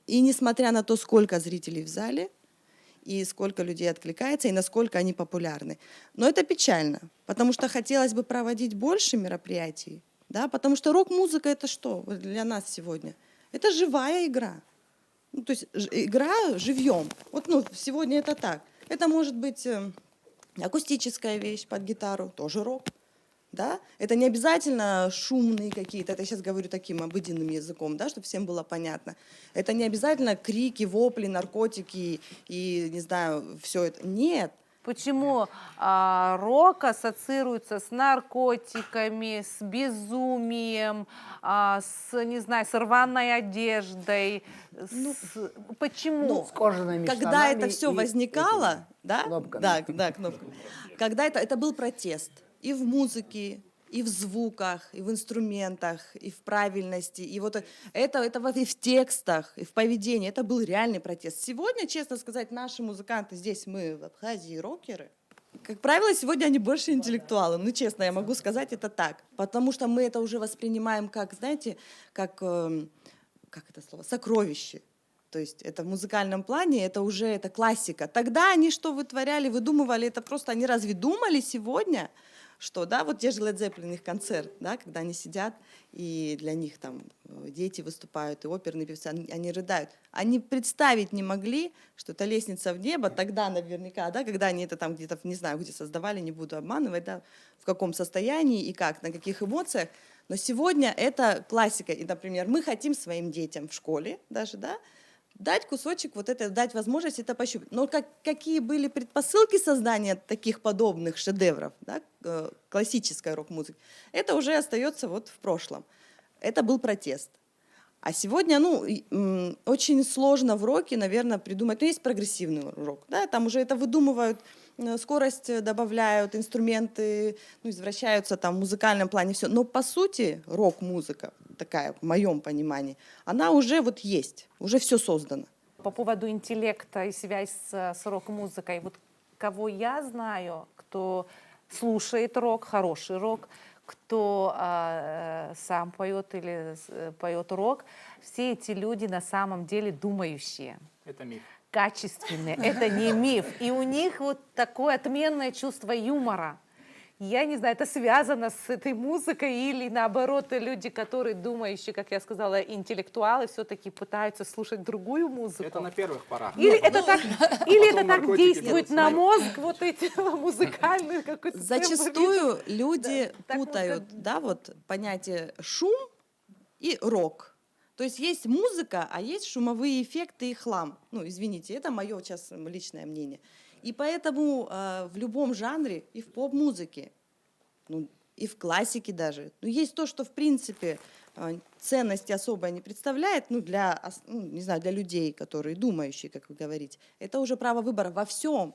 И несмотря на то, сколько зрителей в зале, и сколько людей откликается, и насколько они популярны. Но это печально, потому что хотелось бы проводить больше мероприятий, да, потому что рок-музыка — это что вот для нас сегодня? Это живая игра. Ну, то есть ж-, игра живьём. Вот, ну, сегодня это так. Это может быть, э, акустическая вещь под гитару, тоже рок. Да? Это не обязательно шумные какие-то, это я сейчас говорю таким обыденным языком, да, чтобы всем было понятно. Это не обязательно крики, вопли, наркотики и, не знаю, все это. Нет. Почему а, рок ассоциируется с наркотиками, с безумием, а, с, не знаю, с рваной одеждой? С- Почему? С кожаными Когда штанами это все и возникало, этими да? кнопками. Да, да, кнопка. Когда это, это был протест и в музыке, и в звуках, и в инструментах, и в правильности, и вот это, это вот и в текстах, и в поведении. Это был реальный протест. Сегодня, честно сказать, наши музыканты здесь, мы в Абхазии, рокеры, как правило, сегодня они больше интеллектуалы. Ну, честно, я могу сказать это так. Потому что мы это уже воспринимаем как, знаете, как, эм, как это слово, сокровище. То есть это в музыкальном плане, это уже это классика. Тогда они что вытворяли, выдумывали, это просто они разве думали сегодня, что, да, вот те же Led Zeppelin, их концерт, да, когда они сидят, и для них там э, дети выступают, и оперные певцы, они, они рыдают. Они представить не могли, что это лестница в небо, тогда наверняка, да, когда они это там где-то, не знаю, где создавали, не буду обманывать, да, в каком состоянии и как, на каких эмоциях. Но сегодня это классика. И, например, мы хотим своим детям в школе даже, да, дать кусочек вот это, дать возможность это пощупать. Но как, какие были предпосылки создания таких подобных шедевров, да, э, классической рок-музыки, это уже остается вот в прошлом. Это был протест. А сегодня, ну, и, м, очень сложно в роке, наверное, придумать. Ну, есть прогрессивный рок, да, там уже это выдумывают, э, скорость э, добавляют, инструменты, ну, извращаются там в музыкальном плане, все. Но по сути рок-музыка такая, в моем понимании, она уже вот есть, уже все создано. По поводу интеллекта и связь с, с рок-музыкой. Вот кого я знаю, кто слушает рок, хороший рок, кто а, э, сам поет или э, поет рок, все эти люди на самом деле думающие, Это миф. Качественные. Это не миф. И у них вот такое отменное чувство юмора. Я не знаю, это связано с этой музыкой или наоборот, люди, которые думающие, как я сказала, интеллектуалы, все-таки пытаются слушать другую музыку. Это на первых порах. Или это так, или это так наркотики действует берутся. На мозг вот эти музыкальные какой-то Зачастую люди Да, так вот путают, как- да, вот понятие шум и рок. То есть есть музыка, а есть шумовые эффекты и хлам. Ну, извините, это мое сейчас личное мнение. И поэтому э, в любом жанре, и в поп-музыке, ну, и в классике даже, ну, есть то, что, в принципе, э, ценности особой не представляет, ну, для, ос- ну, не знаю, для людей, которые думающие, как вы говорите. Это уже право выбора во всем.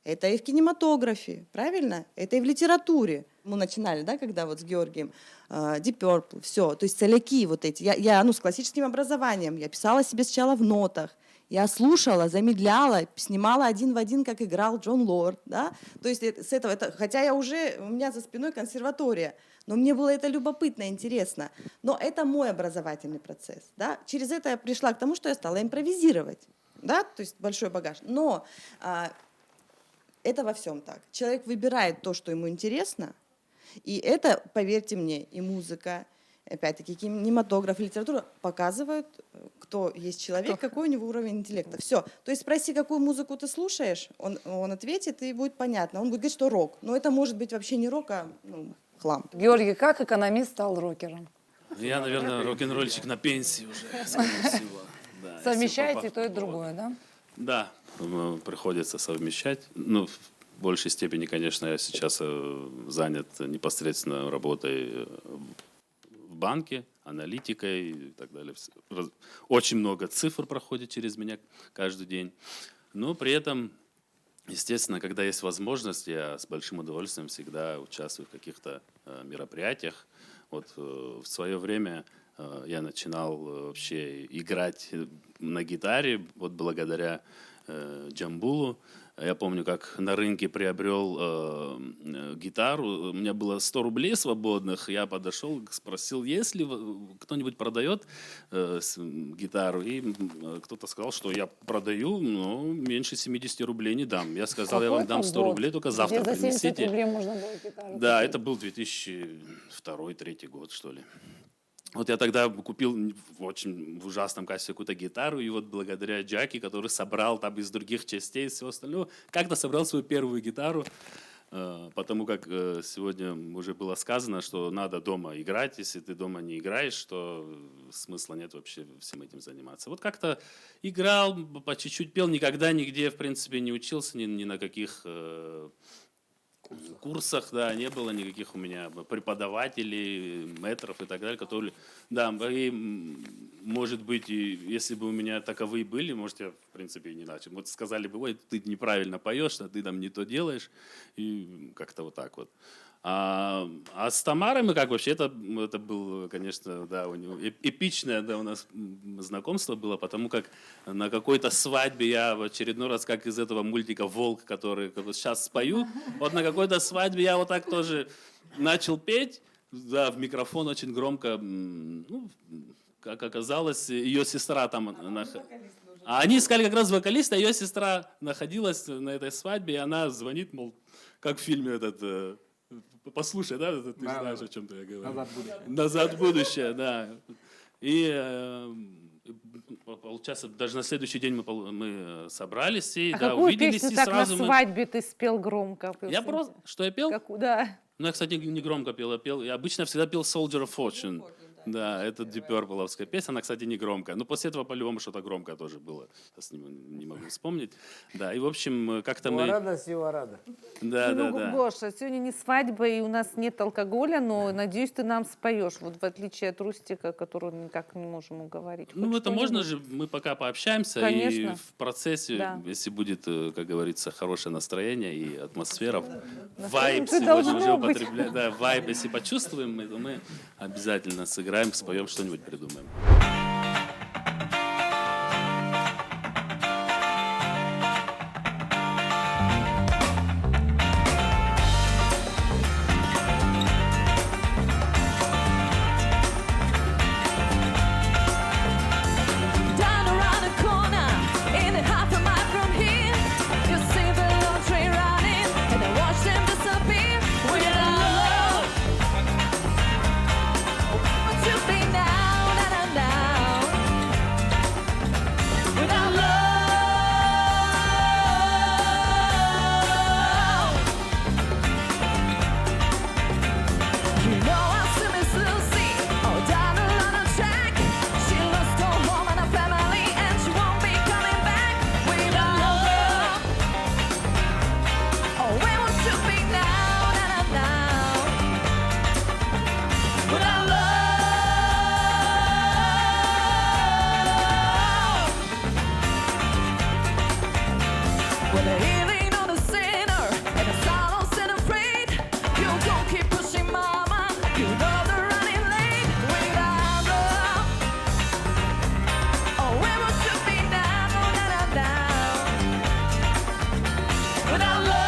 Это и в кинематографе, правильно? Это и в литературе. Мы начинали, да, когда вот с Георгием, э, Deep Purple, все, то есть соляки вот эти. Я, я, ну, с классическим образованием, я писала себе сначала в нотах, я слушала, замедляла, снимала один в один, как играл Джон Лорд, да, то есть это- с этого, это, хотя я уже, у меня за спиной консерватория, но мне было это любопытно, интересно. Но это мой образовательный процесс, да. Через это я пришла к тому, что я стала импровизировать, да, то есть большой багаж. Но а, это во всем так. Человек выбирает то, что ему интересно, и это, поверьте мне, и музыка, опять-таки, кинематограф, и литература показывают, э, кто есть человек, какой у него уровень интеллекта. Все. То есть спроси, какую музыку ты слушаешь, он, он ответит, и будет понятно. Он будет говорить, что рок. Но это может быть вообще не рок, а ну, хлам. Георгий, как экономист стал рокером? Я, наверное, рок-н-ролльщик на пенсии уже, скорее всего. Да, если Совмещаете попа- и то, и другое, да? Да, м, приходится совмещать. Ну, в большей степени, конечно, я сейчас э, занят непосредственно работой э, в банке, аналитикой и так далее. Вс- раз- Очень много цифр проходит через меня каждый день. Но при этом, естественно, когда есть возможность, я с большим удовольствием всегда участвую в каких-то э, мероприятиях. Вот э, в свое время э, я начинал э, вообще играть э, на гитаре, вот благодаря э, Джамбулу. Я помню, как на рынке приобрел э, э, гитару. У меня было сто рублей свободных. Я подошел, спросил, есть ли в- кто-нибудь продает э, с- м, гитару. И м, э, кто-то сказал, что я продаю, но меньше семидесяти рублей не дам. Я сказал, я вам Какой дам это сто год? рублей, только завтра Где за семьдесят принесите. Рублей можно было гитару Да, купить? Это был две тысячи второй-третий год, что ли. Вот я тогда купил в очень в ужасном качестве какую-то гитару, и вот благодаря Джаки, который собрал там из других частей всего остального, как-то собрал свою первую гитару. Э, потому как, э, сегодня уже было сказано, что надо дома играть, если ты дома не играешь, то, э, смысла нет вообще всем этим заниматься. Вот как-то играл, п-, по чуть-чуть пел, никогда нигде, в принципе, не учился, ни, ни на каких, э, курсах, да, не было никаких у меня преподавателей, мэтров и так далее, которые, да, и, м, может быть, и если бы у меня таковые были, может, я, в принципе, и не начал. Вот сказали бы: «Ой, ты неправильно поешь, а ты там не то делаешь», и как-то вот так вот. А, а с Тамарой мы как вообще, это, это был, конечно, да, у него эп-, эпичное, да, у нас, м, знакомство было, потому как на какой-то свадьбе я в очередной раз, как из этого мультика «Волк», который как вот сейчас спою, вот на какой-то свадьбе я вот так тоже начал петь, да, в микрофон очень громко, м, ну, как оказалось, ее сестра там, она х-, а они искали как раз вокалиста, ее сестра находилась на этой свадьбе, и она звонит, мол, как в фильме этот, э, п-, послушай, да, это ты Да, да, знаешь, да. о чем я говорю. «Назад в будущее». «Назад в будущее», да. И, э, получается, даже на следующий день мы пол-, мы, э, собрались и, А да, какую увиделись песню и так сразу на мы свадьбе ты спел громко? Я Просто просто, что я пел? Каку-, да. Ну, я, кстати, не громко пел, я пел, я обычно всегда пел Soldier of Fortune. Да, это Deep Purple-овская песня, она, кстати, не громкая. Но после этого по-любому что-то громкое тоже было. Сейчас не, м-, не могу вспомнить. Да, и, в общем, э, как-то мы Уарада си уарада. Да, Ну, да, Го-, да. Гоша, сегодня не свадьба, и у нас нет алкоголя, но, надеюсь, ты нам споешь, вот в отличие от Рустика, которого никак не можем уговорить. Ну, Хочешь это можно что-нибудь? же, мы пока пообщаемся, и Конечно. в процессе, Да. если будет, э, как говорится, хорошее настроение и атмосфера, Настроение вайб должно сегодня уже быть. употребля-, да, вайб, если почувствуем, мы, то мы обязательно сыграем, споем, что-нибудь придумаем. Down around the corner, in a half a mile from here, you see the long train running, and I watch them disappear. Without love, what you think now, now, now, now? Without love, you know I see Miss Lucy, oh, down the line of track. She lost her home and her family, and she won't be coming back. Without love, oh, where would you be now, now, now, now? Without love, With a healing on the sinner and a sorrow set him free. You don't keep pushing, mama. You know the running late. Without love, oh, where would you be now, now, now, now? Without love.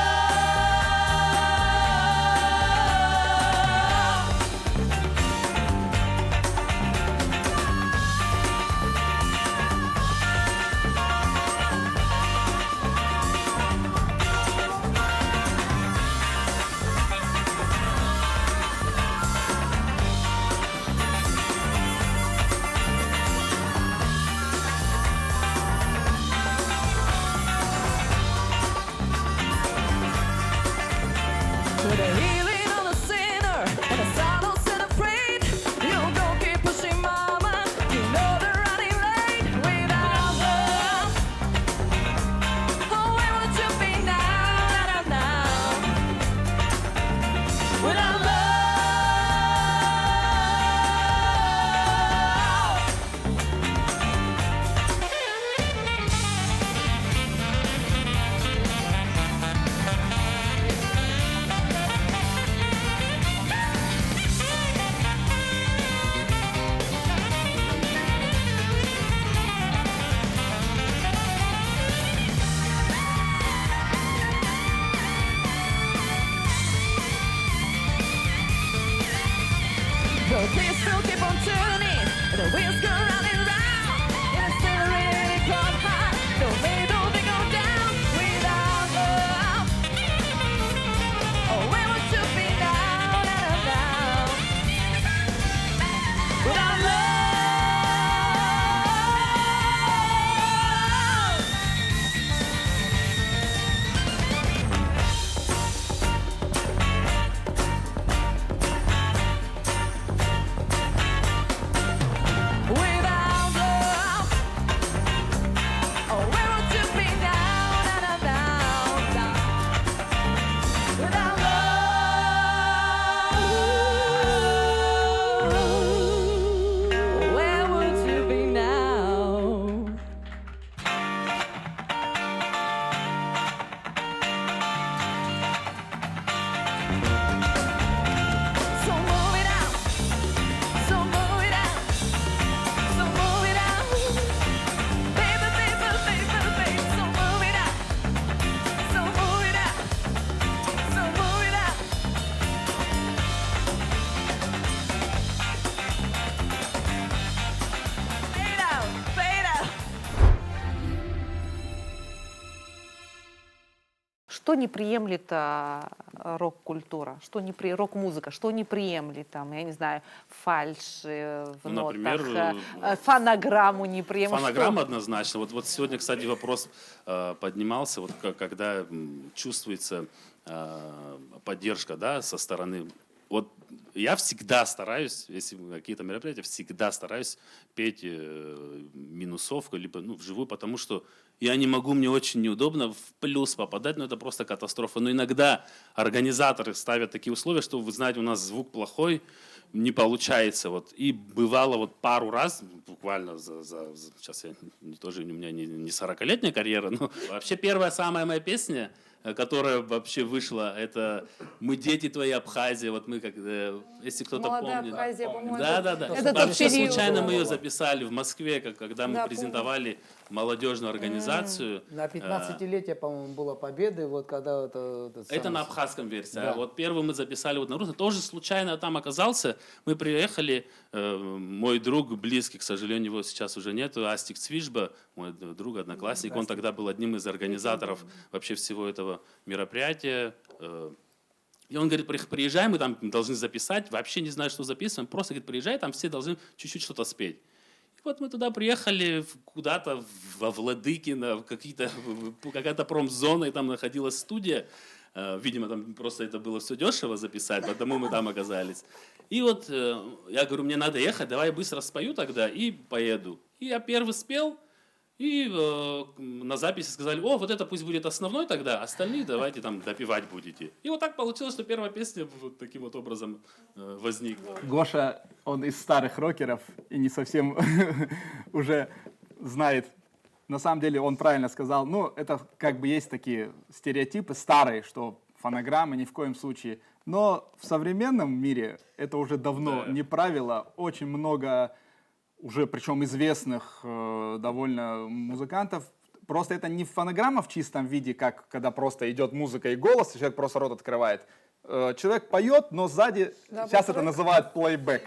Что не приемлет а, рок-культура, что не при... рок-музыка, что не приемлет, там, я не знаю, фальшь э, в Ну, нотах, например, э, э, э, фонограмму не приемлет. Фонограмма однозначно. Вот, вот сегодня, кстати, вопрос э, поднимался, вот ка- когда м, чувствуется э, поддержка, да, со стороны. Вот я всегда стараюсь, если какие-то мероприятия, всегда стараюсь петь э, минусовку, либо ну, вживую, потому что я не могу, мне очень неудобно в плюс попадать, но это просто катастрофа. Но иногда организаторы ставят такие условия, что, вы знаете, у нас звук плохой, не получается. Вот. И бывало вот пару раз, буквально за, за- за- сейчас я не- тоже у меня не, не сорокалетняя карьера, но вообще первая самая моя песня, э, которая вообще вышла, это «Мы дети твои, Абхазия». Вот мы как, э, если кто-то Молодая помнит. Абхазия, по-моему. Да, да, да. Это тот Вообще период. Случайно мы ее записали в Москве, как, когда Да, мы помню. Презентовали молодежную организацию. На пятнадцатилетие, по-моему, было Победы, вот когда это... этот Это самый- на абхазском версии. Да. А вот первый мы записали вот на русском. Тоже случайно там оказался. Мы приехали, э, мой друг близкий, к сожалению, его сейчас уже нету, Астик Цвижба, мой д- друг, одноклассник, он тогда был одним из организаторов вообще всего этого мероприятия. Э, И он говорит, «При- приезжай, мы там должны записать, вообще не знаю, что записываем, просто, говорит, приезжай, там все должны чуть-чуть что-то спеть». И вот мы туда приехали, в- куда-то во Владыкино, в какие-то, в- какая-то промзона, и там находилась студия. Э, Видимо, там просто это было все дешево записать, потому мы там оказались. И вот э, я говорю, мне надо ехать, давай я быстро спою тогда и поеду. И я первый спел, и э, на записи сказали, о, вот это пусть будет основной тогда, остальные давайте там допевать будете. И вот так получилось, что первая песня вот таким вот образом э, возникла. Гоша, он из старых рокеров и не совсем уже знает. На самом деле он правильно сказал. Ну, это как бы есть такие стереотипы старые, что фонограмма ни в коем случае. Но в современном мире это уже давно Да. не правило. Очень много уже, причем известных э, довольно музыкантов, просто это не фонограмма в чистом виде, как когда просто идет музыка и голос, и человек просто рот открывает. Э, Человек поет, но сзади, Да, сейчас это бэк-трек. Называют плейбэк.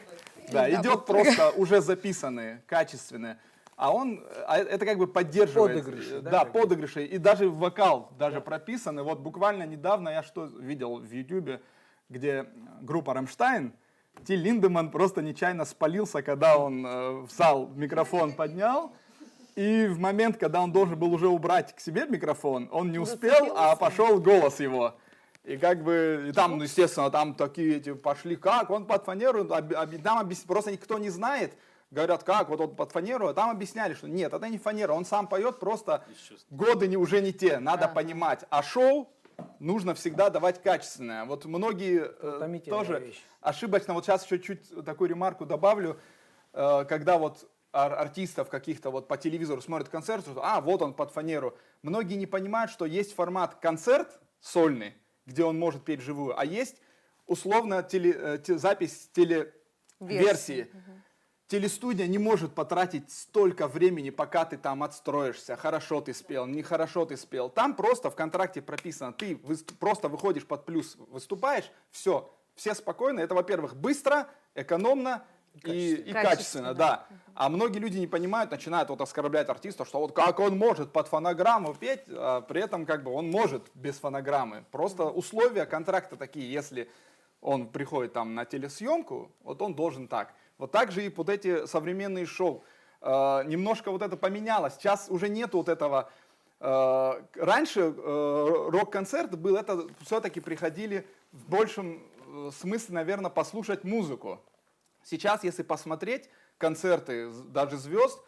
Да, Да, идет бэк-трек. Просто уже записанные, качественные. А он, а это как бы поддерживает. Подыгрыши, да, Да, как бы? Подыгрыши. И даже вокал даже прописаны. Вот буквально недавно я что видел в Ютубе, где группа Рамштайн, Тиль Линдеманн просто нечаянно спалился, когда он э, в зал микрофон поднял. И в момент, когда он должен был уже убрать к себе микрофон, он не успел, а пошел голос его. И как бы, и там, ну, естественно, там такие эти пошли, как, он под фанеру, об- об- там объяс- просто никто не знает, говорят, как, вот он под фанеру, а там объясняли, что нет, это не фанера, он сам поет, просто годы не, уже не те, надо понимать. А шоу нужно всегда давать качественное. Вот многие э, Утомительная тоже вещь. Ошибочно, вот сейчас еще чуть такую ремарку добавлю, э, когда вот ар- артистов каких-то вот по телевизору смотрят концерт, что, а, вот он под фанеру. Многие не понимают, что есть формат концерт сольный, где он может петь вживую, а есть условно теле- э, те- запись телеверсии. Телестудия не может потратить столько времени, пока ты там отстроишься, хорошо ты спел, нехорошо ты спел. Там просто в контракте прописано, ты выс- просто выходишь под плюс, выступаешь, все, все спокойно. Это, во-первых, быстро, экономно и, и Качественно. качественно, да. А многие люди не понимают, начинают вот оскорблять артиста, что вот как он может под фонограмму петь, а при этом как бы он может без фонограммы. Просто условия контракта такие, если он приходит там на телесъемку, вот он должен так. Вот так же и вот эти современные шоу. Э, Немножко вот это поменялось. Сейчас уже нету вот этого. Э, Раньше э, рок-концерт был, это все-таки приходили в большем э, смысле, наверное, послушать музыку. Сейчас, если посмотреть концерты з- даже звезд,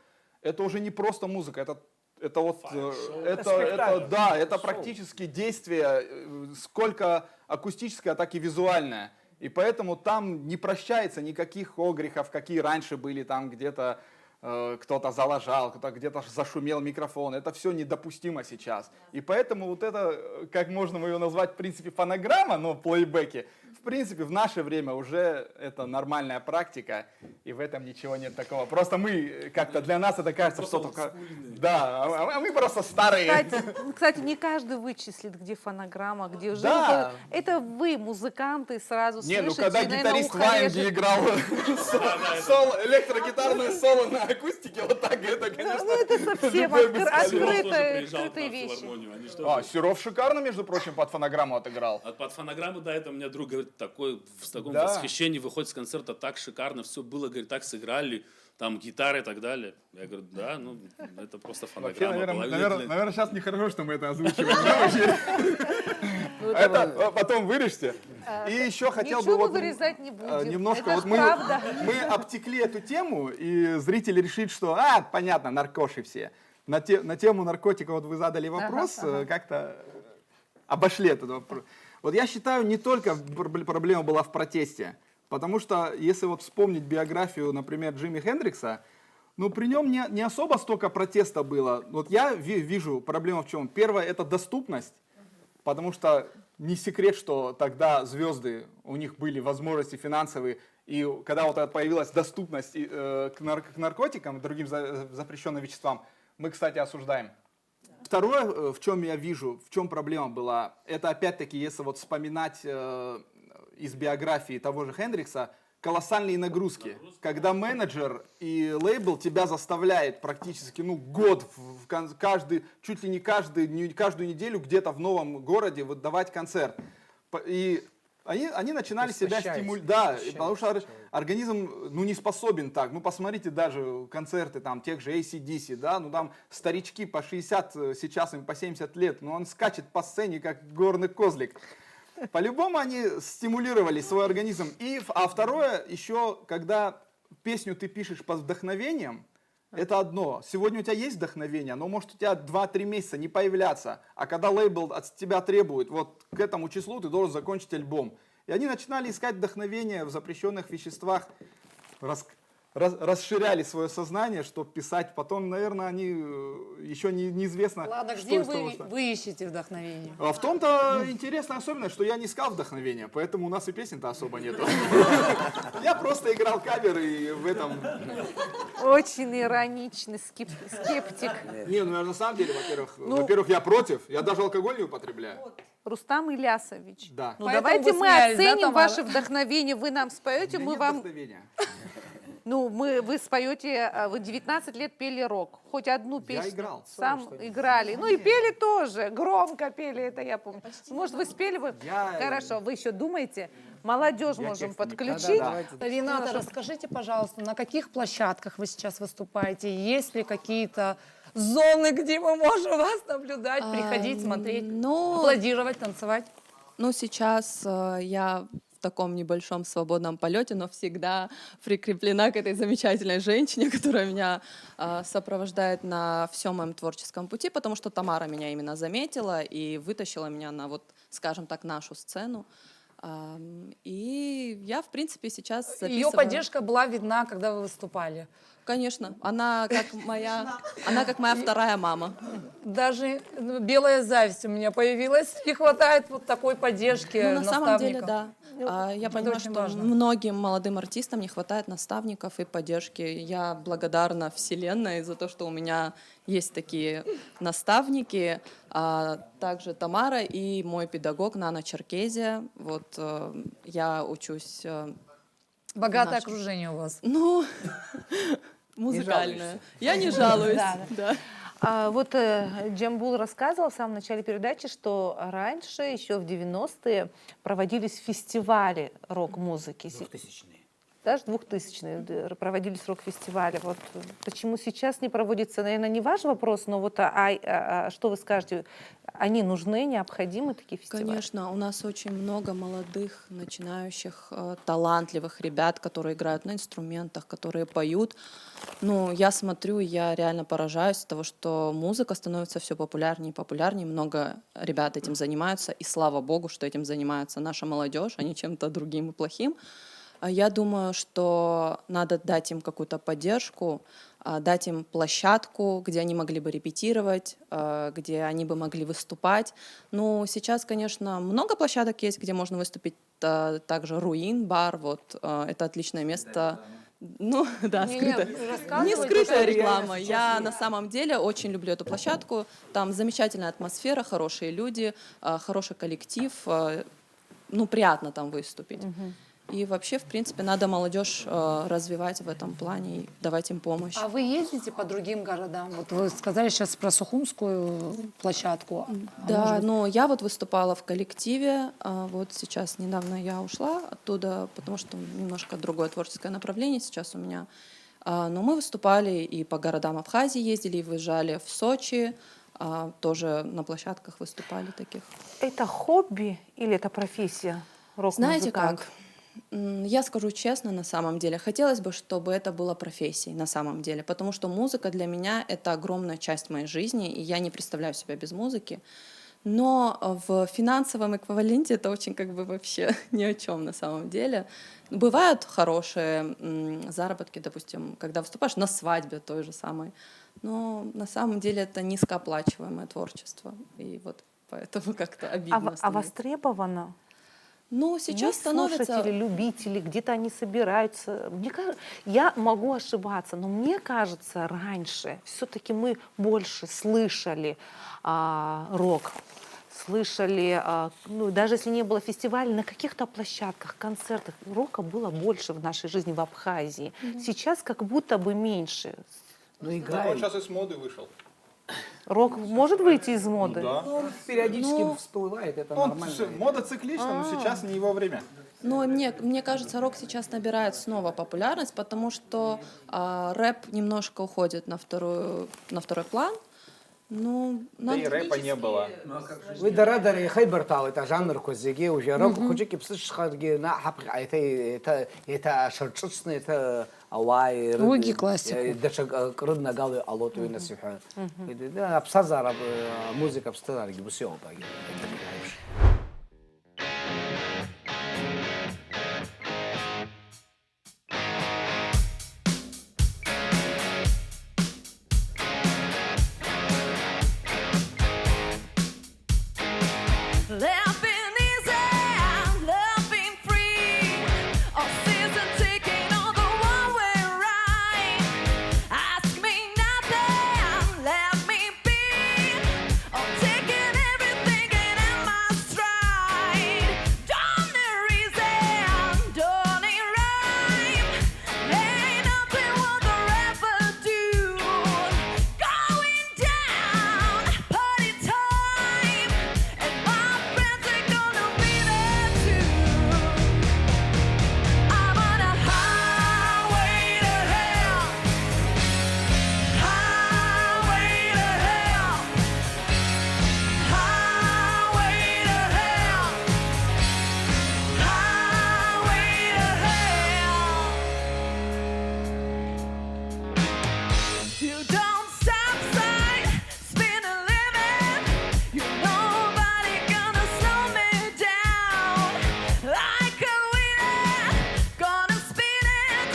это уже не просто музыка, это это вот э, это, это, да, это практически действие, э, сколько акустическое, так и визуальное. И поэтому там не прощается никаких огрехов, какие раньше были, там где-то э, кто-то залажал, кто-то где-то зашумел микрофон. Это все недопустимо сейчас. И поэтому вот это, э, как можно его назвать, в принципе, фонограмма, но плейбеки, в принципе, в наше время уже это нормальная практика, и в этом ничего нет такого. Просто мы э, как-то для нас это кажется, что только... Да, а а мы просто старые. Кстати, кстати, не каждый вычислит, где фонограмма, где уже. Да. Ну, это вы, музыканты, сразу Не, ну слышите, когда и, наверное, гитарист ухо Ваенги режет. Играл со- соло, электрогитарное соло на Акустики вот так, это, конечно, Ну, это совсем любой откры- беспалёз. Серов тоже открытые, приезжал к открытые нам в вещи. филармонию. Они что, А, Серов шикарно, между прочим, под фонограмму отыграл. А под фонограмму, да, это мне друг говорит, такой в таком Да. восхищении выходит с концерта, так шикарно все было, говорит, так сыграли, там гитары и так далее. Я говорю, да, ну это просто Вообще, фонограмма наверное, была. наверное, наверное, сейчас нехорошо, что мы это озвучиваем. Да, в эфире. Ну, Это давай. э, потом вырежьте. И еще хотел Ничего бы мы вот вырезать не будем. э, немножко Это вот ж мы, правда. мы обтекли эту тему, и зрители решили, что, а, понятно, наркоши все. На, те, на тему наркотика вот вы задали вопрос, Ага, ага. э, как-то э, обошли этот вопрос. Вот я считаю, не только пр- проблема была в протесте, потому что если вот вспомнить биографию, например, Джимми Хендрикса, ну, при нем не, не особо столько протеста было. Вот я ви- вижу, проблема в чем. Первое, это доступность, потому что не секрет, что тогда звезды, у них были возможности финансовые, и когда вот появилась доступность и, э, к, нар- к наркотикам, другим за- запрещенным веществам, мы, кстати, осуждаем. Второе, э, в чем я вижу, в чем проблема была, это опять-таки, если вот вспоминать э, из биографии того же Хендрикса, колоссальные нагрузки. Когда менеджер и лейбл тебя заставляет практически, ну, год, в, в кон- каждый, чуть ли не каждый, не- каждую неделю где-то в новом городе выдавать концерт. П- И они, они начинали себя Истощает, стимулировать. Да, истощает потому что ор- человека. организм, ну, не способен так. Ну, посмотрите даже концерты там тех же A C D C, да, ну, там старички по шестьдесят, э, сейчас им по семьдесят лет, но он скачет по сцене, как горный козлик. По-любому они стимулировали свой организм. И, в- а второе, еще, когда песню ты пишешь под вдохновением, это одно. Сегодня у тебя есть вдохновение, но может у тебя два-три месяца не появляться. А когда лейбл от тебя требует, вот к этому числу ты должен закончить альбом. И они начинали искать вдохновение в запрещенных веществах, рас- рас- расширяли свое сознание, чтобы писать. Потом, наверное, они еще не, неизвестно, Ладно, что где из того, вы, что... вы ищете вдохновение? А в том-то интересная особенность, что я не искал вдохновения, поэтому у нас и песен-то особо нету. Я просто играл каверы и в этом... Очень ироничный скеп- скептик. Не, ну я на самом деле, во-первых, во-первых, я против, я даже алкоголь не употребляю. Рустам Ильясович. Да. Ну Поэтому давайте вы мы смеялись, да, оценим Тамара? Ваше вдохновение. Вы нам У споете, меня мы нет вам. Вдохновения. Ну, мы, вы споете, а, вы девятнадцать лет пели рок. Хоть одну песню. Играл. Сам играли. Ну и пели тоже. Громко пели, это я помню. Может, вы спели бы? Я- Хорошо, вы еще думаете. Молодежь Я можем текст не- подключить. Да, да, давайте. Рената, расскажите, пожалуйста, на каких площадках вы сейчас выступаете? Есть ли какие-то зоны, где мы можем вас наблюдать, приходить, А, смотреть, ну, аплодировать, танцевать? Ну, сейчас э, я в таком небольшом свободном полете, но всегда прикреплена к этой замечательной женщине, которая меня э, сопровождает на всем моем творческом пути, потому что Тамара меня именно заметила и вытащила меня на, вот, скажем так, нашу сцену. Ам, И я, в принципе, сейчас Ее записываю- поддержка была видна, когда вы выступали. Конечно, она как моя, она как моя вторая мама. Даже, ну, белая зависть у меня появилась. Не хватает вот такой поддержки Ну, на самом наставников. деле, да. А, Я Это понимаю, очень что важно. Многим молодым артистам не хватает наставников и поддержки. Я благодарна Вселенной за то, что у меня есть такие наставники. А также Тамара и мой педагог Нана Черкезия. Вот э, я учусь, э, Богатое Наши. Окружение у вас. Ну, музыкальная. Я не жалуюсь. Да, Да. А, вот э, Джамбул рассказывал в самом начале передачи, что раньше, еще в девяностые, проводились фестивали рок-музыки. Си- Двухтысячные. Даже двухтысячные, д- проводились рок-фестивали. Вот э, почему сейчас не проводится, наверное, не ваш вопрос, но вот а, а, а, а что вы скажете? Они нужны, необходимы такие фестивали? Конечно, у нас очень много молодых, начинающих, э, талантливых ребят, которые играют на инструментах, которые поют. Ну, я смотрю, я реально поражаюсь от того, что музыка становится все популярнее и популярнее. Много ребят этим занимаются, и слава богу, что этим занимается наша молодежь, а не чем-то другим и плохим. А Я думаю, что надо дать им какую-то поддержку, а, дать им площадку, где они могли бы репетировать, а, где они бы могли выступать. Ну, сейчас, конечно, много площадок есть, где можно выступить. Та- Также Руин бар, вот а, это отличное место. Ну, да, Не, скрытая. не, Не рассказывайте, скрытая что реклама. сейчас Я есть. На самом деле очень люблю эту площадку. Там замечательная атмосфера, хорошие люди, а, хороший коллектив. А, Ну, приятно там выступить. И вообще, в принципе, надо молодежь э, развивать в этом плане и давать им помощь. А вы ездите по другим городам? Вот вы сказали сейчас про Сухумскую площадку. А Да, может быть, но я вот выступала в коллективе, а, вот сейчас недавно я ушла оттуда, потому что немножко другое творческое направление сейчас у меня. А, Но мы выступали и по городам Абхазии ездили, и выезжали в Сочи, а, тоже на площадках выступали таких. Это хобби или это профессия? Знаете Рок-музыкант. Как? М, Я скажу честно, на самом деле, хотелось бы, чтобы это было профессией, на самом деле, потому что музыка для меня — это огромная часть моей жизни, и я не представляю себя без музыки. Но в финансовом эквиваленте это очень как бы вообще ни о чем на самом деле. Бывают хорошие м, заработки, допустим, когда выступаешь на свадьбе той же самой. Но на самом деле это низкооплачиваемое творчество. И вот поэтому как-то А, обидно в- а становится. Востребовано? Ну, сейчас Есть слушатели, становится... любители, где-то они собираются. Мне кажется, я могу ошибаться, но мне кажется, раньше все-таки мы больше слышали а, рок, слышали, а, ну, даже если не было фестиваля, на каких-то площадках, концертах рока было больше в нашей жизни в Абхазии. Сейчас как будто бы меньше. Ну, Да, он играет. Сейчас из моды вышел. Рок может выйти из моды? Да. Ну, он периодически Ну, всплывает, это Он нормально. с- мода циклична, но сейчас не его время. Но мне, мне кажется, рок сейчас набирает снова популярность, потому что а, рэп немножко уходит на, вторую, на второй план. Ну, Да и надо- рэпа не было. Уи дара-дара ихеибарҭәаауеит ажанрқәа зегьы, уажәы арок хәыҷык иԥсышьхаргьы, наҟ ҳаԥхьаҟа еиҭа, еиҭа, еиҭа ашарҿыцны, еиҭа ауаа ирыд-, Уигьы классикоуп. е, даҽак, акы рыднагало иҟалоит уи нас иҳәа. Аԥсҭазаара, э, амузыка аԥсҭазаарагьы ус иоуп, егьырҭ еиԥш. Laughing easy, laughing free. All season ticket on the one-way ride. Ask me nothing, let me be. I'm taking everything in my stride. Don't there is end, don't it rhyme? Ain't nothing worth the effort do. Going down, party time, and my friends are gonna be there too. I'm on a highway to hell, highway to hell, highway to hell, highway to hell. You don't stop sign, spin a limit. You nobody gonna slow me down. Like a wheel, gonna spin it.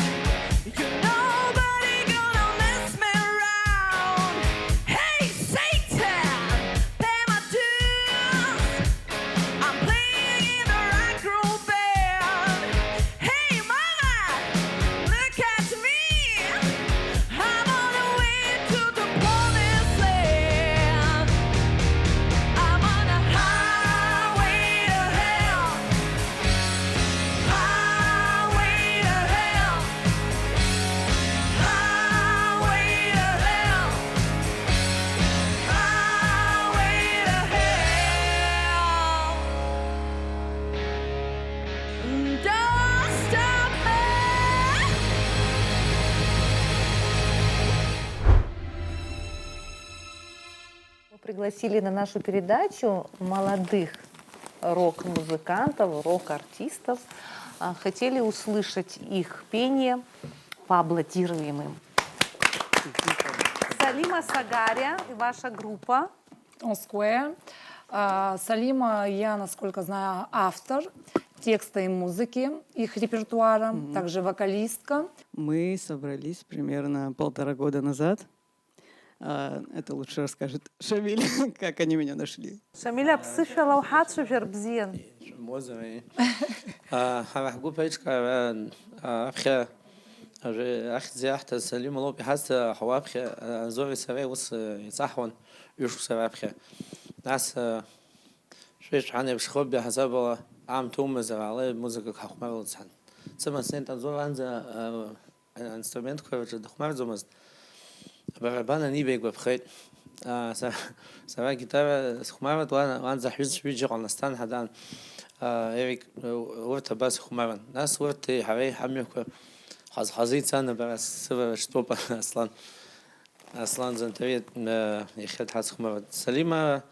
You nobody gonna mess me around. Hey Satan, pay my dues. I'm playing in the rock and roll band. Hey mama, look at me. I'm on the way to the promised land. I'm on a highway to hell. Highway to hell. Highway to hell. Highway to hell. Don't stop me. Мы пригласили на нашу передачу молодых рок-музыкантов, рок-артистов. А, Хотели услышать их пение по аплодируемым. Салима Сагария и ваша группа. Оскуэ. А, Салима, я, насколько знаю, автор текста и музыки их репертуара, также вокалистка. Мы собрались примерно полтора года назад. А, Это лучше расскажет Шамиль, как они меня нашли. Шамиль, аԥсышәала уҳацәажәар бзиан. Мозаи. Ҳара ҳгәыԥ аиҿкаара аԥхьа ахьӡ иаҳҭаз Салим лоуп иҳазҭа ҳауаԥхьа Анзори сареи ус еиҵаҳуан ҩышықәса раԥхьа. Нас шәеиҿҳәан еиԥш хобби ҳасабала аамҭа умазар ала музыкак ҳахәмарлац ҳәан. Сымаснеит Анзор уанӡа, а, аинструментқәа рҿы дыхәмарӡомызт. Абарабан аниба игәаԥхеит. А, са-, сара агитара схәмаруеит, уа-, уанӡа ҳҩызцәа ҩыџьа ыҟан, Асҭан, Ҳадан, а, Ерик, у-, урҭ абас ихәмаруан. Нас урҭи ҳареи ҳамҩақәа хаз-хазы ицан, абра сывараҿ дтәоуп Аслан. Аслан Занҭариа, э, иахьа дҳацхәмаруеит. Салима,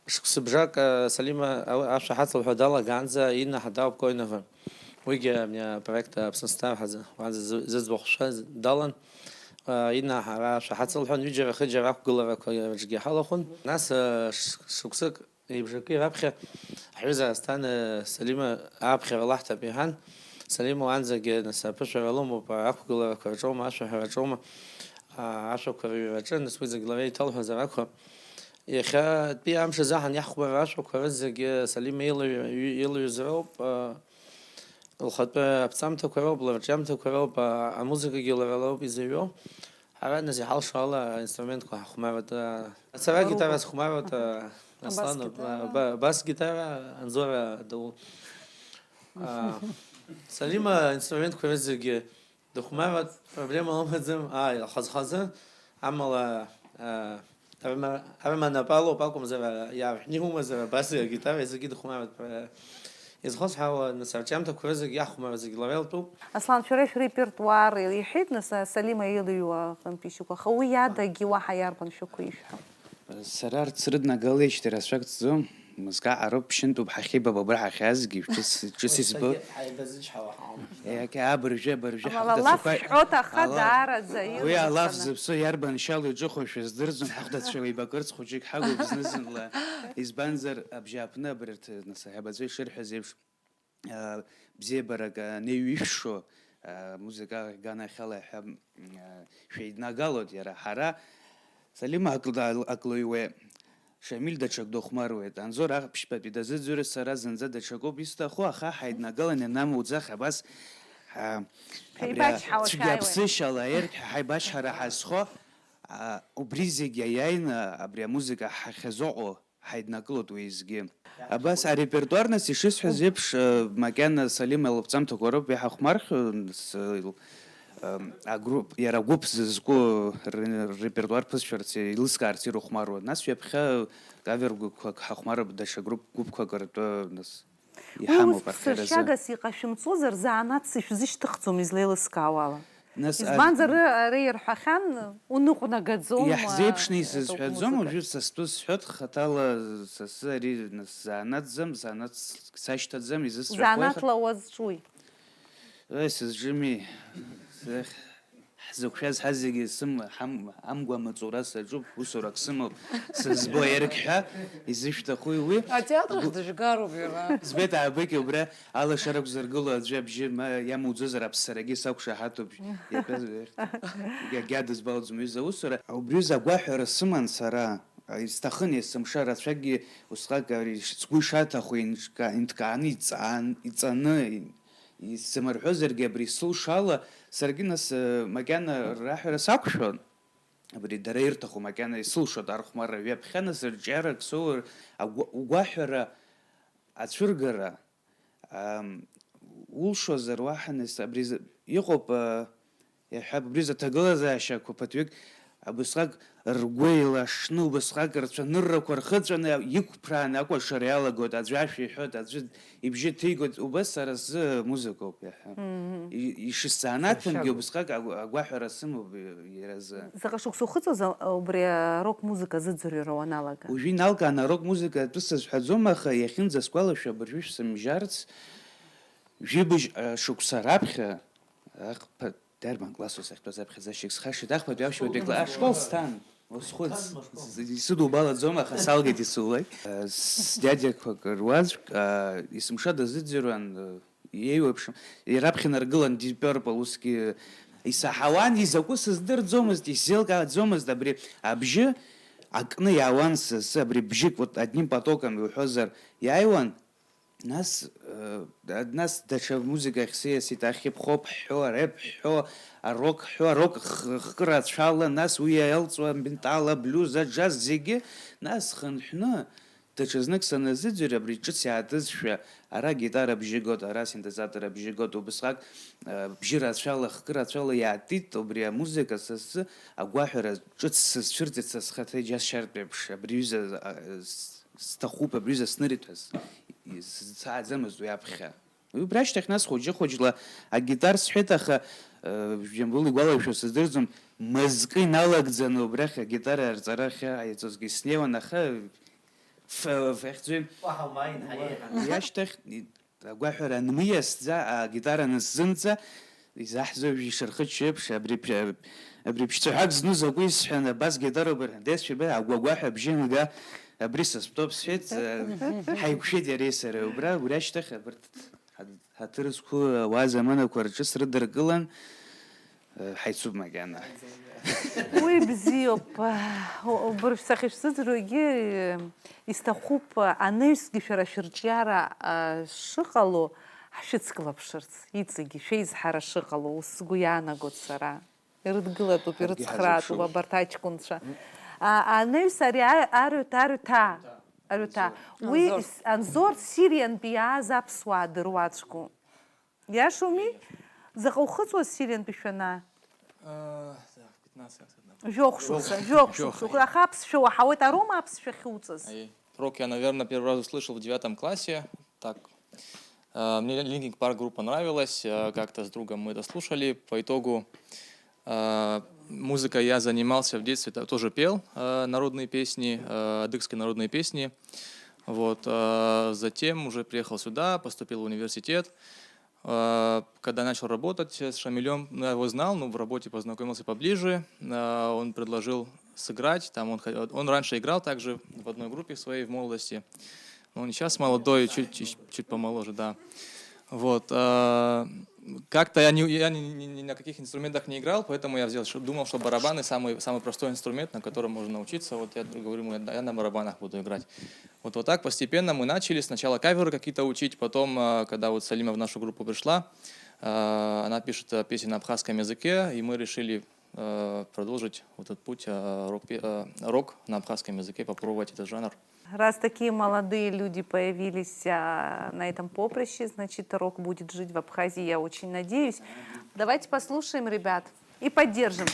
шықәсыбжак, э, Салима ау-, ашәа ҳацылҳәо далагаанӡа Инна Ҳадауп Коинова. Уигьы абни апроект Аԥсны Стар ҳазы-, уанӡа зы-, зыӡбахә шәаз далан. Э, Инна ҳара ашәа ҳацылҳәон, ҩыџьара-хыџьара ақәгыларақәа рҿгьы ҳалахәын. Нас, э, ш-, шықәсык Ибжаки раԥхьа ҳҩыза Асҭан, э, Салима ааԥхьара лаҳҭап иҳәан, Салима уанӡагьы, нас, аԥышәара лымоуп, ақәгыларақәа рҿоума, ашәаҳәара рҿоума, а, ашәақәа рыҩраҿы, нас, уи зегь лара иҭалҳәазар акәхап. Иахьатәи амш азыҳәан иаҳхәмарра ашәақәа рызегьы Салима илаҩ-, илаҩызароуп, а, лхатәы аԥҵамҭақәа роуп, лырҿиамҭақәа роуп, а, амузыкагьы лара лоуп изыҩуа. Ҳара, нас, иҳалшо ала аинструментқәа ҳахәмаруеит, а, сара агитара схәмаруеит, а, Аслан, абас-гитара, а, ба-, бас-гитара, Анзора Даур. А, Салима аинструментқәа рызегьы дыхәмаруеит, проблема лымаӡам, ааи, хаз-хазы, амала, а, арма-, арманапалоуп акәымзар, а, иаарҳәны иумазар, абас агитара зегьы дыхәмаруеит, а, изхысҳәаауа, нас, арҿиамҭақәа рызегьы иаҳхәмаруа зегьы лара илтәуп. Аслан, шәара шәрепертуар, иҳәеит, нас, Салима илыҩуа аҟынтәи шьоукы, аха уи иадагьы уаҳа иарбан шәақәа ишәҳәо? Сара арҭ срыднагалеижьҭеи рацәак ҵӡом, мызкы аҟароуп, ԥшьынтәуп ҳахьеибабо абра ҳахьаазгьы, ҿыц, ҿыц избо. Ҳаибазычҳауа ҳауам. Иахьа абыржәы, абыржәы. Амала лаф шәҳәоит, аха даараӡа. Уи алаф зыԥсоу иарбаншьало иҿыхошәа здырӡом, ҳахәдацәа еибакырц хәыҷык ҳагуп зны-зынла. Избанзар, абжьааԥны абарҭ, нас, аҳәабацәа ишырҳәаз еиԥш, а, бзиабарак, а, анеиҩышәшо, а, музыка аганахьала ҳәа, м, а, шәеиднагалоит иара. Ҳара Салима акы-, акы лыҩуеит, Шамиль даҽак дыхәмаруеит, Анзор аԥшьбатәи дазыӡырҩуеит, сара зынӡа даҽакоуп исҭаху, аха ҳаиднагалан ианамуӡах абас, а, абри Шәеибачҳауа цәгьа шәааиуеит. Ԥсышьала аирк ҳаибашьара ҳазхо, а, убри зегь иаиааины абри амузыка ҳахьазыҟоу ҳаиднакылоит уеизгьы. Абас арепертуар, нас, ишысҳәаз еиԥш, э, макьана Салим илаԥҵамҭақәа роуп иҳахәмархьоу, нас, э, агруп-, иара агәыԥ зызку р-, репертуар ԥысшәарц, еилыскаарц ирыхәмаруа. Нас ҩаԥхьа кавер гәыԥқәак ҳахәмарып, даҽа груп-, гәыԥқәак ртәы, нас, Уи ус иҳамоуп архиаразы. Ԥсыршьагас иҟашәымҵозар, заанаҵс ишәзышьҭыхӡом излеилыскаауа ала. Нас Избанзар, ар- ара ирҳәахьан, уныҟәнагаӡом, Иаҳзеиԥшны а, исызҳәаӡом, атәы уажәы са стәы сҳәоит, хаҭала са сзы ари нас сзаанаҵӡам, сзаанаҵ сашьҭаӡам, изысҳәахуеи, аха Занааҭла уазҿуи? Ой, сызҿыми, сых, ҳзықәшәаз ҳазегьы сым-, ҳам-, амгәа амаҵура саҿуп, усурак сымоуп, сызбо аиргьҳәа, изышәҭахуи уи? Атеатр Гу- ҳдыжәгароуп иара. Збеит аабыкьа убра. Алашара ақәзыргыло аӡәы абжьы ма иамуӡозар, аԥссарагьы сақәшаҳаҭуп, иатәаз, иагьа дызбалӡом, ҩыза аусура. Убри ҩыза агәаҳәара сыман сара, исҭахын есымша рацәакгьы усҟак ари сгәы ишаҭаху инҿка-, инҭкааны иҵаан-, иҵаны, исзамырҳәозаргьы абри сылшала, саргьы нас, э, макьана раҳәара сақәшәон. Абри дара ирҭаху макьана исылшоит архәмарра ҩаԥхьа, нас рҿиарак соур, агәа-, угәаҳәара ацәыргара, Ам, улшозар, уаҳа нас абри з-, иҟоуп, а, иаҳҳәап, убри рзы аҭагылазаашьақәа ԥыҭҩык абысҟак ргәы еилашны, убысҟак рцәаныррақәа рхыҵәаны иқәԥрааны акәашара иалагоит, аӡәы ашәа иҳәоит, аӡәы ибжьы ҭигоит, убас сара сзы музыкоуп иаҳа. Мгм. И-, ишысзанааҭымгьы Сашьагоуп. Убысҟак агә-, агәаҳәара сымоуп иара азы. Заҟа шықәса ухыҵуаз, а, убри арок музыка зыӡырҩра уаналага? Уажәы иналкааны арок музыка атәы сазҳәаӡом, аха иахьынӡасгәалашәо абыржәы шәсымжьарц, Жәибжь, а, шықәса раԥхьа, ахԥа-, дарбан классу сахьтәаз аԥхьаӡа шьык схашҭит, ахԥатәи аԥшьбатәи акла-, ашкол сҭан, усхәыц, з-, исыдубалаӡом, аха салгеит исулак. А, сдиадиақәак руаӡәк, а, есымша дазыӡырҩуан, а, еиуеиԥшым, раԥхьа инаргылан Deep Purple, усгьы исаҳауан, изакәу сыздырӡомызт, исзеилкааӡомызт, абри абжьы акны иаауан са, са абри бжьык, вот одним потоком иуҳәозар, иааиуан, Нас, э, нас даҽа музыкахь сиасит, ахип-хоп ҳҳәо, арэп ҳҳәо, арок ҳҳәо, арок х-, хкы рацәала, нас уи иалҵуа метал, аблиуз, аџьаз зегьы, нас хынҳәны, Даҽазнык саназыӡырҩ, абри ҿыц иаатызшәа, ара агитара абжьы гот, ара асинтезатор абжьы гот, убысҟак, э, бжьы рацәала, хкы рацәала иаатит, убри амузыка са сзы агәаҳәара ҿыц сызцәырҵит са схаҭа иџьасшьартә еиԥш, абри ҩыза, а, с-, сҭахуп, абри ҩыза снырит ҳәа с-, и-, сзцааӡамызт уи аԥхьа. Уи убри ашьҭахь нас хәыҷы-хәыҷла агитар сҳәеит, аха, э, Џьамбул игәалашәо сыздырӡом, мызкы иналагӡаны убрахь агитара арҵара ахьааиҵозгьы снеиуан, аха ф-, ф-, ихьӡуи? Уаҳа умааин, ҳаиеиҳан. Уи ашьҭахь и-, агәаҳәара анмиасӡа, агитара анысзымҵа, изаҳзои ишырхыччо еиԥш, абри ԥ-, абри ԥшцәаҳәак зну закәи сҳәан, абас гитароуп рҳәан, десшәа бе, агәагәаҳәа абжьы анга, абри са стәоуп сҳәеит, э, ҳаиқәшәеит иареи сареи убра, убри ашьҭахь абарҭ Ҳа-, ҳаҭыр зқәу ауаа заманақәа рҿы срыдыркылан, э, ҳаицуп макьана. Уи бзиоуп. Убыржә сахьышәзыӡырҩуагьы, э, исҭахуп, э, анаҩсгьы шәара шәырҿиара, э, шыҟало ҳшәыцклаԥшырц, иҵегьы шәеизҳара шыҟало, ус сгәы иаанагоит сара. Ирыдгылатәуп, ҳаргьы ирыцхраатәуп ҳазыԥшуп. Абарҭ аҷкәынцәа. А, анаҩс ари а-, арҩҭа, арҩҭа, арҩҭа. Анзор. Уи Анзор. С-, Анзор Сириантәи иааз аԥсуаа дыруаӡәку. Иашоуми? Заҟа ухыҵуаз Сириантәи шәанаа? Э, так, пятнадцать лет назад. Жәохә шықәса, жәохә шықәса. Аха аԥсшәа уаҳауеит, арома аԥсшәа ахьуҵаз? Аиеи. Рок я, наверное, первый раз услышал в девятом классе. Так, э, мне Linkin Park группа нравилась, э, как-то с другом мы это слушали. По итогу, э, музыкой я занимался в детстве, то-, тоже пел, э, народные песни, э, адыгские народные песни. Вот, э, затем уже приехал сюда, поступил в университет. Э, когда начал работать с Шамилём, ну, я его знал, но в работе познакомился поближе. Э, он предложил сыграть, там он хо-, он раньше играл также в одной группе своей в молодости. Ну, он и щас молодой, чуть, чуть, чуть помоложе, да. Вот, э, как-то я не, я ни, ни, ни на каких инструментах не играл, поэтому я взял, ш-, думал, что барабаны самый, самый простой инструмент, на котором можно научиться. Вот я говорю ему: «Я, я на барабанах буду играть». Вот, вот так постепенно мы начали. Сначала каверы какие-то учить, потом, э, когда вот Салима в нашу группу пришла, э, она пишет, э, песни на абхазском языке, и мы решили, э, продолжить вот этот путь, э, рок-пе-, э, рок на абхазском языке, попробовать этот жанр. Раз такие молодые люди появились, а, на этом поприще, значит, рок будет жить в Абхазии, я очень надеюсь. Давайте послушаем ребят и поддержим.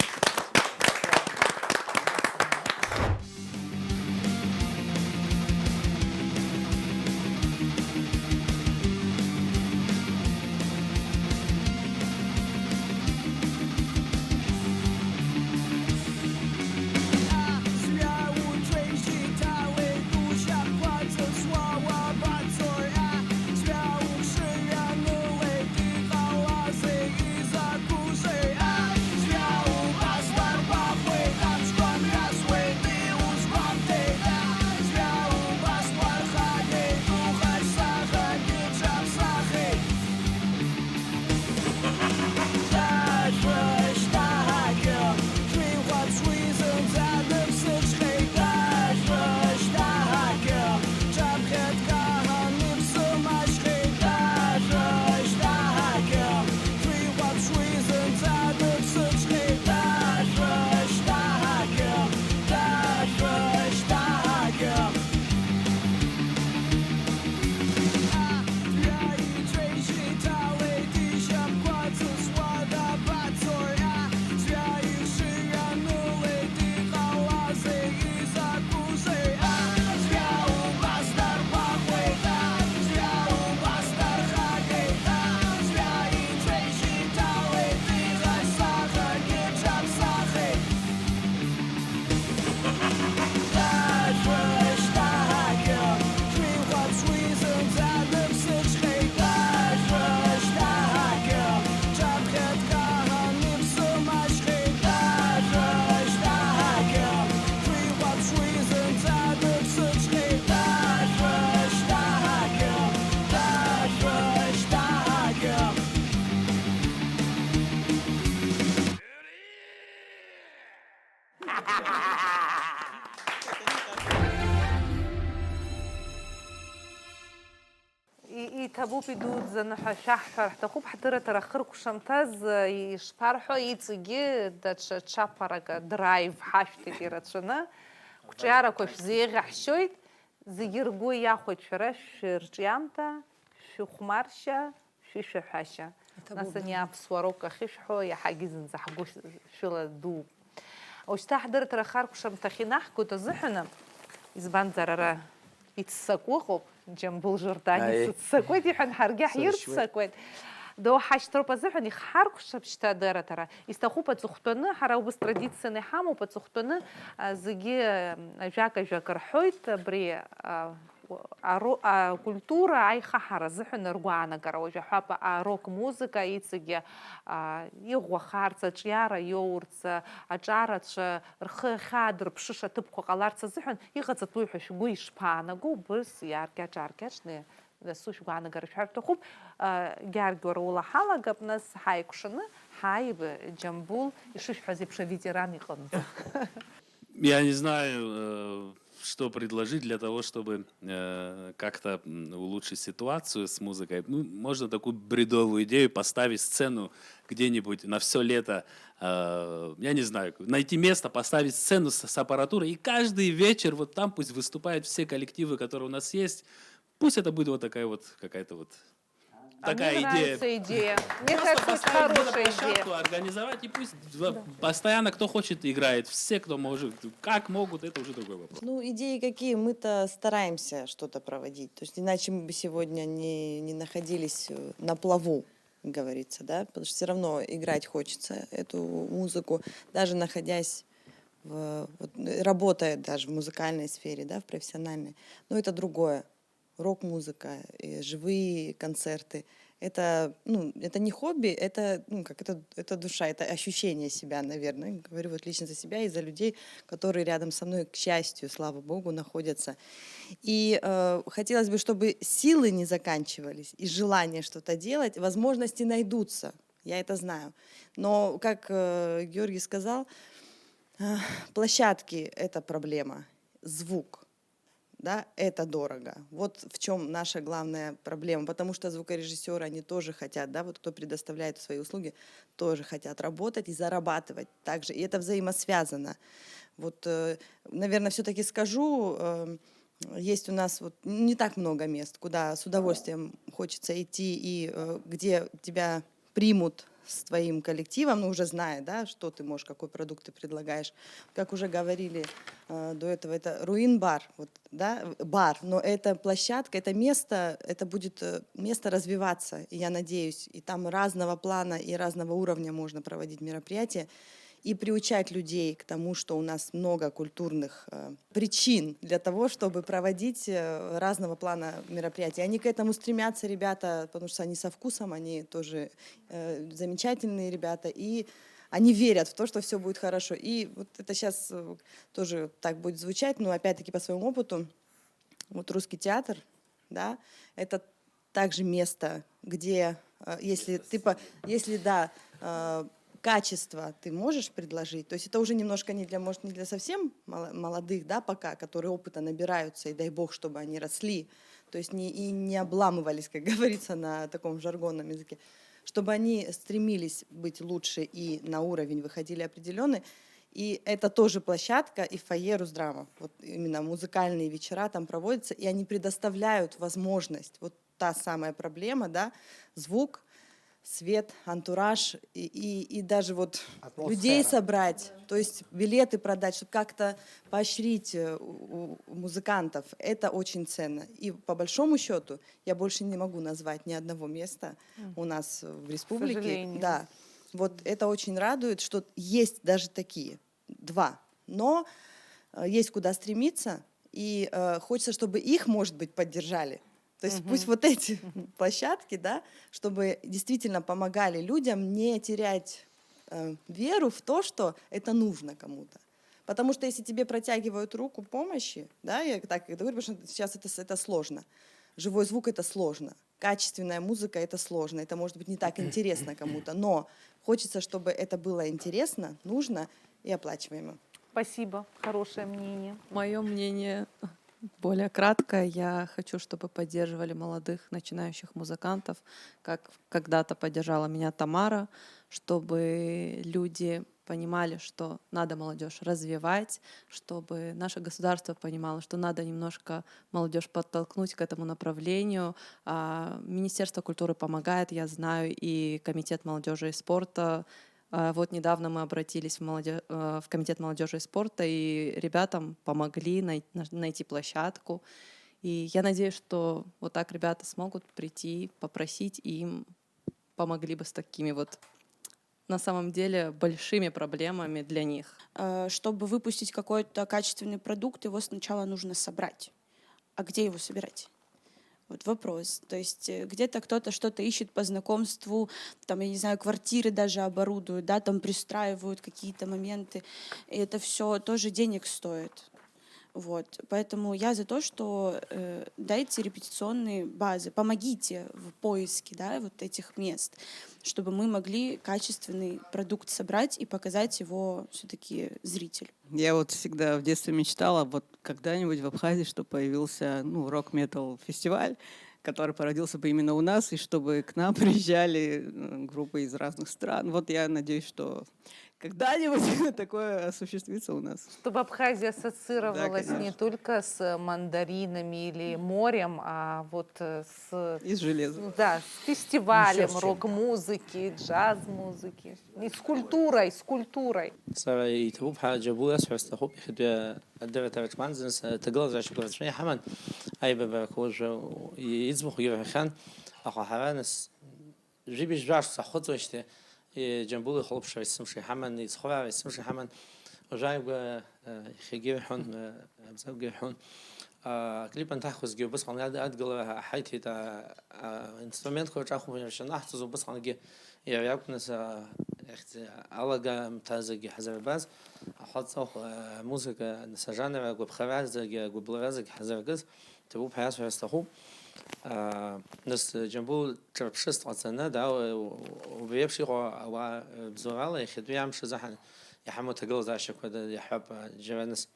И-, иҭабуп идуӡӡаны ҳәа шәаҳҳәар ҳҭахуп, ҳдырраҭара ахыркәшамҭаз, э, ишԥарҳәо, иҵегьы даҽа чаԥарак, драйв ҳашәҭеит ирацәаны, қәҿиарақәа шәзеиӷьаҳшьоит. Зегьы ргәы иахәеит шәара шәырҿиамҭа, шәыхәмаршьа, шәышәаҳәашьа. Нас ани аԥсуа рок ахьышәҳәо, иаҳагьы зынӡа ҳгәы шәыла дууп. Ушьҭа ҳдырраҭара ахаркәшамҭахь инаҳгоит азыҳәаны, избанзар ара иццакуа ыҟоуп, Џьамбул Жордан иццакуеит иҳәан, ҳаргьы ҳирццакуеит. Доуҳашьҭроуп азыҳәан ихҳаркәшап шьҭа адырраҭара. Исҭахуп аҵыхәтәаны, ҳара убыс традицианы иҳамоуп аҵыхәтәаны, а, зегьы, а, жәак-ажәак рҳәоит, абри, а, аро-, акультура аихаҳара азыҳәан ргәаанагара уажә аҳәап, арок-музыка иҵегьы, а, иӷәӷәахарц, аҿиара иоурц, аҿарацәа рхы ахьаадырԥшыша аҭыԥқәа ҟаларц азыҳәан иҟаҵатәуи ҳәа шәгәы ишԥаанаго, убыс иааркьаҿ-ааркьаҿны дасу шәгәаанагара шәҳәар шәҭахуп. А, Гьаргь, уара улаҳалгап, нас ҳаикәшаны ҳааиб Џьамбул ишышәҳәаз еиԥш аветеран иҟынӡа. Я не знаю, э, что предложить для того, чтобы э, как-то м, улучшить ситуацию с музыкой. Ну, можно такую бредовую идею поставить сцену где-нибудь на все лето. Э, я не знаю, найти место, поставить сцену с, с аппаратурой, и каждый вечер вот там пусть выступают все коллективы, которые у нас есть. Пусть это будет вот такая вот какая-то вот А мне такая идея. Нравится идея. Мне Просто кажется, это поставить где-то хорошая идея. Площадку, организовать и пусть в- постоянно кто хочет играет, все, кто может, как могут, это уже другой вопрос. Ну, идеи какие? Мы-то стараемся что-то проводить. То есть иначе мы бы сегодня не, не находились э, на плаву, как говорится, да? Потому что все равно играть хочется эту музыку, даже находясь в, вот, э, работая даже в музыкальной сфере, да, в профессиональной. Но это другое. Рок-музыка, э, живые концерты. Это, ну, это не хобби, это, ну, как это, это душа, это ощущение себя, наверное. Говорю вот лично за себя и за людей, которые рядом со мной, к счастью, слава богу, находятся. И э, хотелось бы, чтобы силы не заканчивались, и желание что-то делать, возможности найдутся, я это знаю. Но, как э, Георгий сказал, э, площадки — это проблема, звук, да, это дорого. Вот в чем наша главная проблема, потому что звукорежиссеры, они тоже хотят, да, вот кто предоставляет свои услуги, тоже хотят работать и зарабатывать также, и это взаимосвязано. Вот, э, наверное, все-таки скажу, э, есть у нас вот не так много мест, куда с удовольствием хочется идти и э, где тебя примут с твоим коллективом, ну, уже зная, да, что ты можешь, какой продукт ты предлагаешь. Как уже говорили э, до этого, это Руин-бар, вот, да, бар, но это площадка, это место, это будет э, место развиваться, и я надеюсь, и там разного плана и разного уровня можно проводить мероприятия, и приучать людей к тому, что у нас много культурных э, причин для того, чтобы проводить э, разного плана мероприятия. Они к этому стремятся, ребята, потому что они со вкусом, они тоже э, замечательные ребята, и они верят в то, что все будет хорошо. И вот это сейчас тоже так будет звучать, но опять-таки по своему опыту, вот русский театр, да, это также место, где, э, если ты, по- если, да, э, качество ты можешь предложить, то есть это уже немножко не для, может, не для совсем мало- молодых, да, пока, которые опыта набираются, и дай бог, чтобы они росли, то есть не, и не обламывались, как говорится на таком жаргонном языке, чтобы они стремились быть лучше и на уровень выходили определенный. И это тоже площадка и фойе Русдрама. Вот именно музыкальные вечера там проводятся, и они предоставляют возможность. Вот та самая проблема, да, звук, свет, антураж и, и, и даже вот людей Атмосфера. Собрать, то есть билеты продать, чтобы как-то поощрить э, у- у музыкантов. Это очень ценно. И по большому счету я больше не могу назвать ни одного места у нас в республике. сожалению. Да. Вот это очень радует, что есть даже такие два. Но э, есть куда стремиться, и э, хочется, чтобы их, может быть, поддержали. То есть пусть вот эти площадки, да, чтобы действительно помогали людям не терять э, веру в то, что это нужно кому-то. Потому что если тебе протягивают руку помощи, да, я так и говорю, потому что сейчас это, с- это сложно. Живой звук — это сложно. Качественная музыка — это сложно. Это может быть не так интересно кому-то, но хочется, чтобы это было интересно, нужно и оплачиваемо. Спасибо, хорошее мнение. Мое мнение более краткое. Я хочу, чтобы поддерживали молодых начинающих музыкантов, как когда-то поддержала меня Тамара, чтобы люди понимали, что надо молодежь развивать, чтобы наше государство понимало, что надо немножко молодежь подтолкнуть к этому направлению. А, Министерство культуры помогает, я знаю, и Комитет молодежи и спорта. А, Вот недавно мы обратились в, молоде- э, в Комитет молодежи и спорта, и ребятам помогли най- на- найти площадку. И я надеюсь, что вот так ребята смогут прийти, попросить, и им помогли бы с такими вот, на самом деле, большими проблемами для них. Э, Чтобы выпустить какой-то качественный продукт, его сначала нужно собрать. А где его собирать? Вот вопрос. То есть э, где-то кто-то что-то ищет по знакомству, там, я не знаю, квартиры даже оборудуют, да, там пристраивают какие-то моменты. И это все тоже денег стоит. Вот. Поэтому я за то, что э, дайте репетиционные базы, помогите в поиске, да, вот этих мест, чтобы мы могли качественный продукт собрать и показать его все-таки зрителю. Я вот всегда в детстве мечтала, вот когда-нибудь в Абхазии, что появился, ну, рок-метал фестиваль, который породился бы именно у нас, и чтобы к нам приезжали э, группы из разных стран. Вот я надеюсь, что когда-нибудь такое осуществится у нас. Чтобы Абхазия ассоциировалась Да, конечно. не только с мандаринами или морем, а вот э, с... Из железа. Да, с фестивалем Ещё с чем-то. Рок-музыки, джаз-музыки. И с культурой, с культурой. Сара иҭабуп ҳәа Џьабул иасҳәар сҭахуп, иахьатәи адырраҭараҿ уаанӡа нас аҭагылазаашьақәа рацәаны иҳаман, аибабарақәа уажәы иӡбахәгьы рҳәахьан, аха ҳара нас жәибжь жәашықәса ҳхыҵуеижьҭеи, е, Џьамбул ихылаԥшра есымша иҳаман, ицхыраара есымша иҳаман, уажәааигәа, э, иахьагьы ирҳәон, э, абзагәгьы ирҳәон. А, аклип анҭаҳхуазгьы убысҟан ад- адгылара ҳаиҭеит, а, а, инструментқәа рҿахәмаршьа анаҳҵоз убысҟангьы иара иакәын, а, иахьӡ- алагамҭазегьы ҳазырбаз, ахәаҵахә, а, амузыка, нас ажанр агәаԥхаразегьы агәыбылразегьы ҳазыркыз, ҭабуп ҳәа иасҳәар сҭахуп. А, нас Џьамбул ҿырԥшыс дҟаҵаны, да, у- у- убри еиԥш иҟоу ауаа рыбзоурала иахьатәи амш азыҳәан иҳамоу ҭагылазаашьақәа да- иаҳҳәап, а, џьара нас.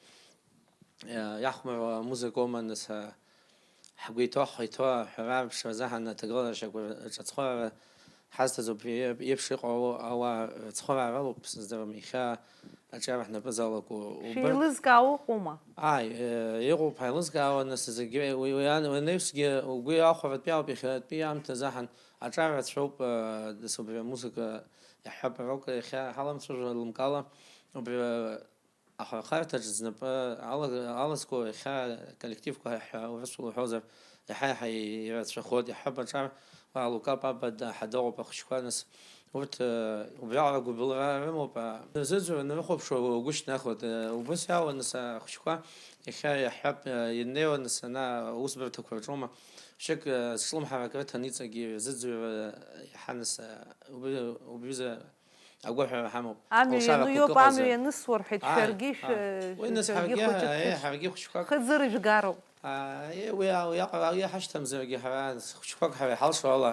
Иа- иахәмаруа амузыкоума, нас, а, ҳгәы иҭоу, ҳхы иҭоу аҳәара аԥшра азыҳәан аҭагылазаашьақәа рҿы ацхыраара ҳазҭаз убри еиԥш иҟоу ауаа рыцхырааралоуп, сыздырам, иахьа аҿиара ҳнапы залаку убырҭ. Шәеилызкаауа ыҟоума? Ааи, э, иҟоуп ҳаилызкаауа, нас зегьы уи, уи ан- уи анаҩсгьы угәы иахәаратәы иауп, иахьатәи аамҭазы ҳан аҿар рацәоуп, э, нас убри амузыка иаҳҳәап, арок иахьа ҳаламцәажәо лымкаала, убри ахырхарҭаҿ знапы ала- алазго иахьа коллективқәа ҳәа урысла уҳәозар, иаҳа-иаҳа ирацәахоит, иаҳҳәап, аҿар уа Лука Папа да- ҳадыҟоуп ахәыҷқәа, нас урҭ, э, убриаҟара гәыбылра рымоуп, а, рзыӡырҩ анрыхәаԥшуа угәы шьҭнахуеит, э, убыс иаауа, нас, ахәыҷқәа иахьа иаҳҳәап, э, инеиуа, нас, ана аусбарҭақәа рҿоума, шьык, э, зҿлымҳарак рыҭан иҵегьы ирзыӡырҩуа, э, иаҳа, нас, э, убри, убриазы агәаҳәара ҳамоуп. Амҩа Алшарақәа иану иоуп, кыҟазар. Амҩа ианысуа рҳәеит, Ааи, шәаргьы ааи. шәы- Уи нас шәаргьы ҳаргьы, хәыҷык ааи, шәышә- ҳаргьы хәыҷқәак. Хыӡыржәгароуп. Ааи, уи, уи аҟара, уи ҳашьҭамзаргьы ҳара хәыҷқәак ҳара иҳалшо ала,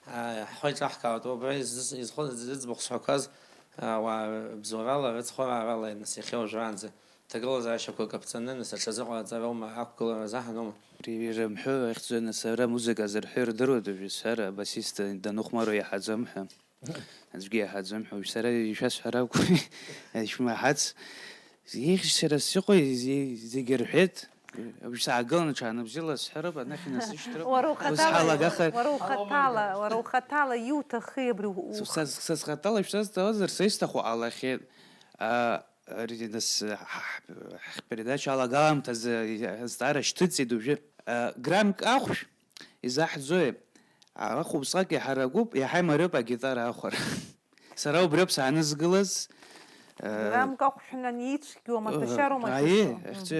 ааи, ҳхы иҿаҳкаауеит. Убра изыз- изхо- зыӡбахә сҳәақәаз, ауаа бзоурала, рыцхыраарала, нас иахьа уажәраанӡа ҭагылазаашьақәак аԥҵаны, нас аҽазыҟаҵароума, ақәгылара азаҳаноума? Ирымҳәо ахьӡаны сара музыка азырҳәо ирдыруеит, уажәы сара абасист даныхәмаруа иаҳаӡом ҳәа. Аӡәгьы иаҳаӡом ҳәа, уажә сара ишәасҳәар акәу, ишәмаҳац. Ихьшь сара сыҟои, зе- зегьы рҳәеит. Уажә саагыланы ҽаанбжьыла сҳәароуп, анахь инасышьҭроуп. Уара Ус ухаҭала, ҳалагахар. уара ухаҭала, уара ухаҭала иуҭахи абри у- у- Са- са схаҭала шәсазҵаауазар, са исҭаху ҟалахьеит. А, ари нас, ҳ- ҳ- ҳпередача алагаламҭазы азҵаара шьҭыҵит уажәы. А, граммк ахәшә изаҳӡои? Ахәымсҟак иҳаракуп, иаҳа имариоуп агитара ахәара. Сара убриоуп саанызгылаз. А, Граммк ахәшә ҳәа ицәгьоу амаҭәашьароума Аиеи, шәызҭо? ахьӡы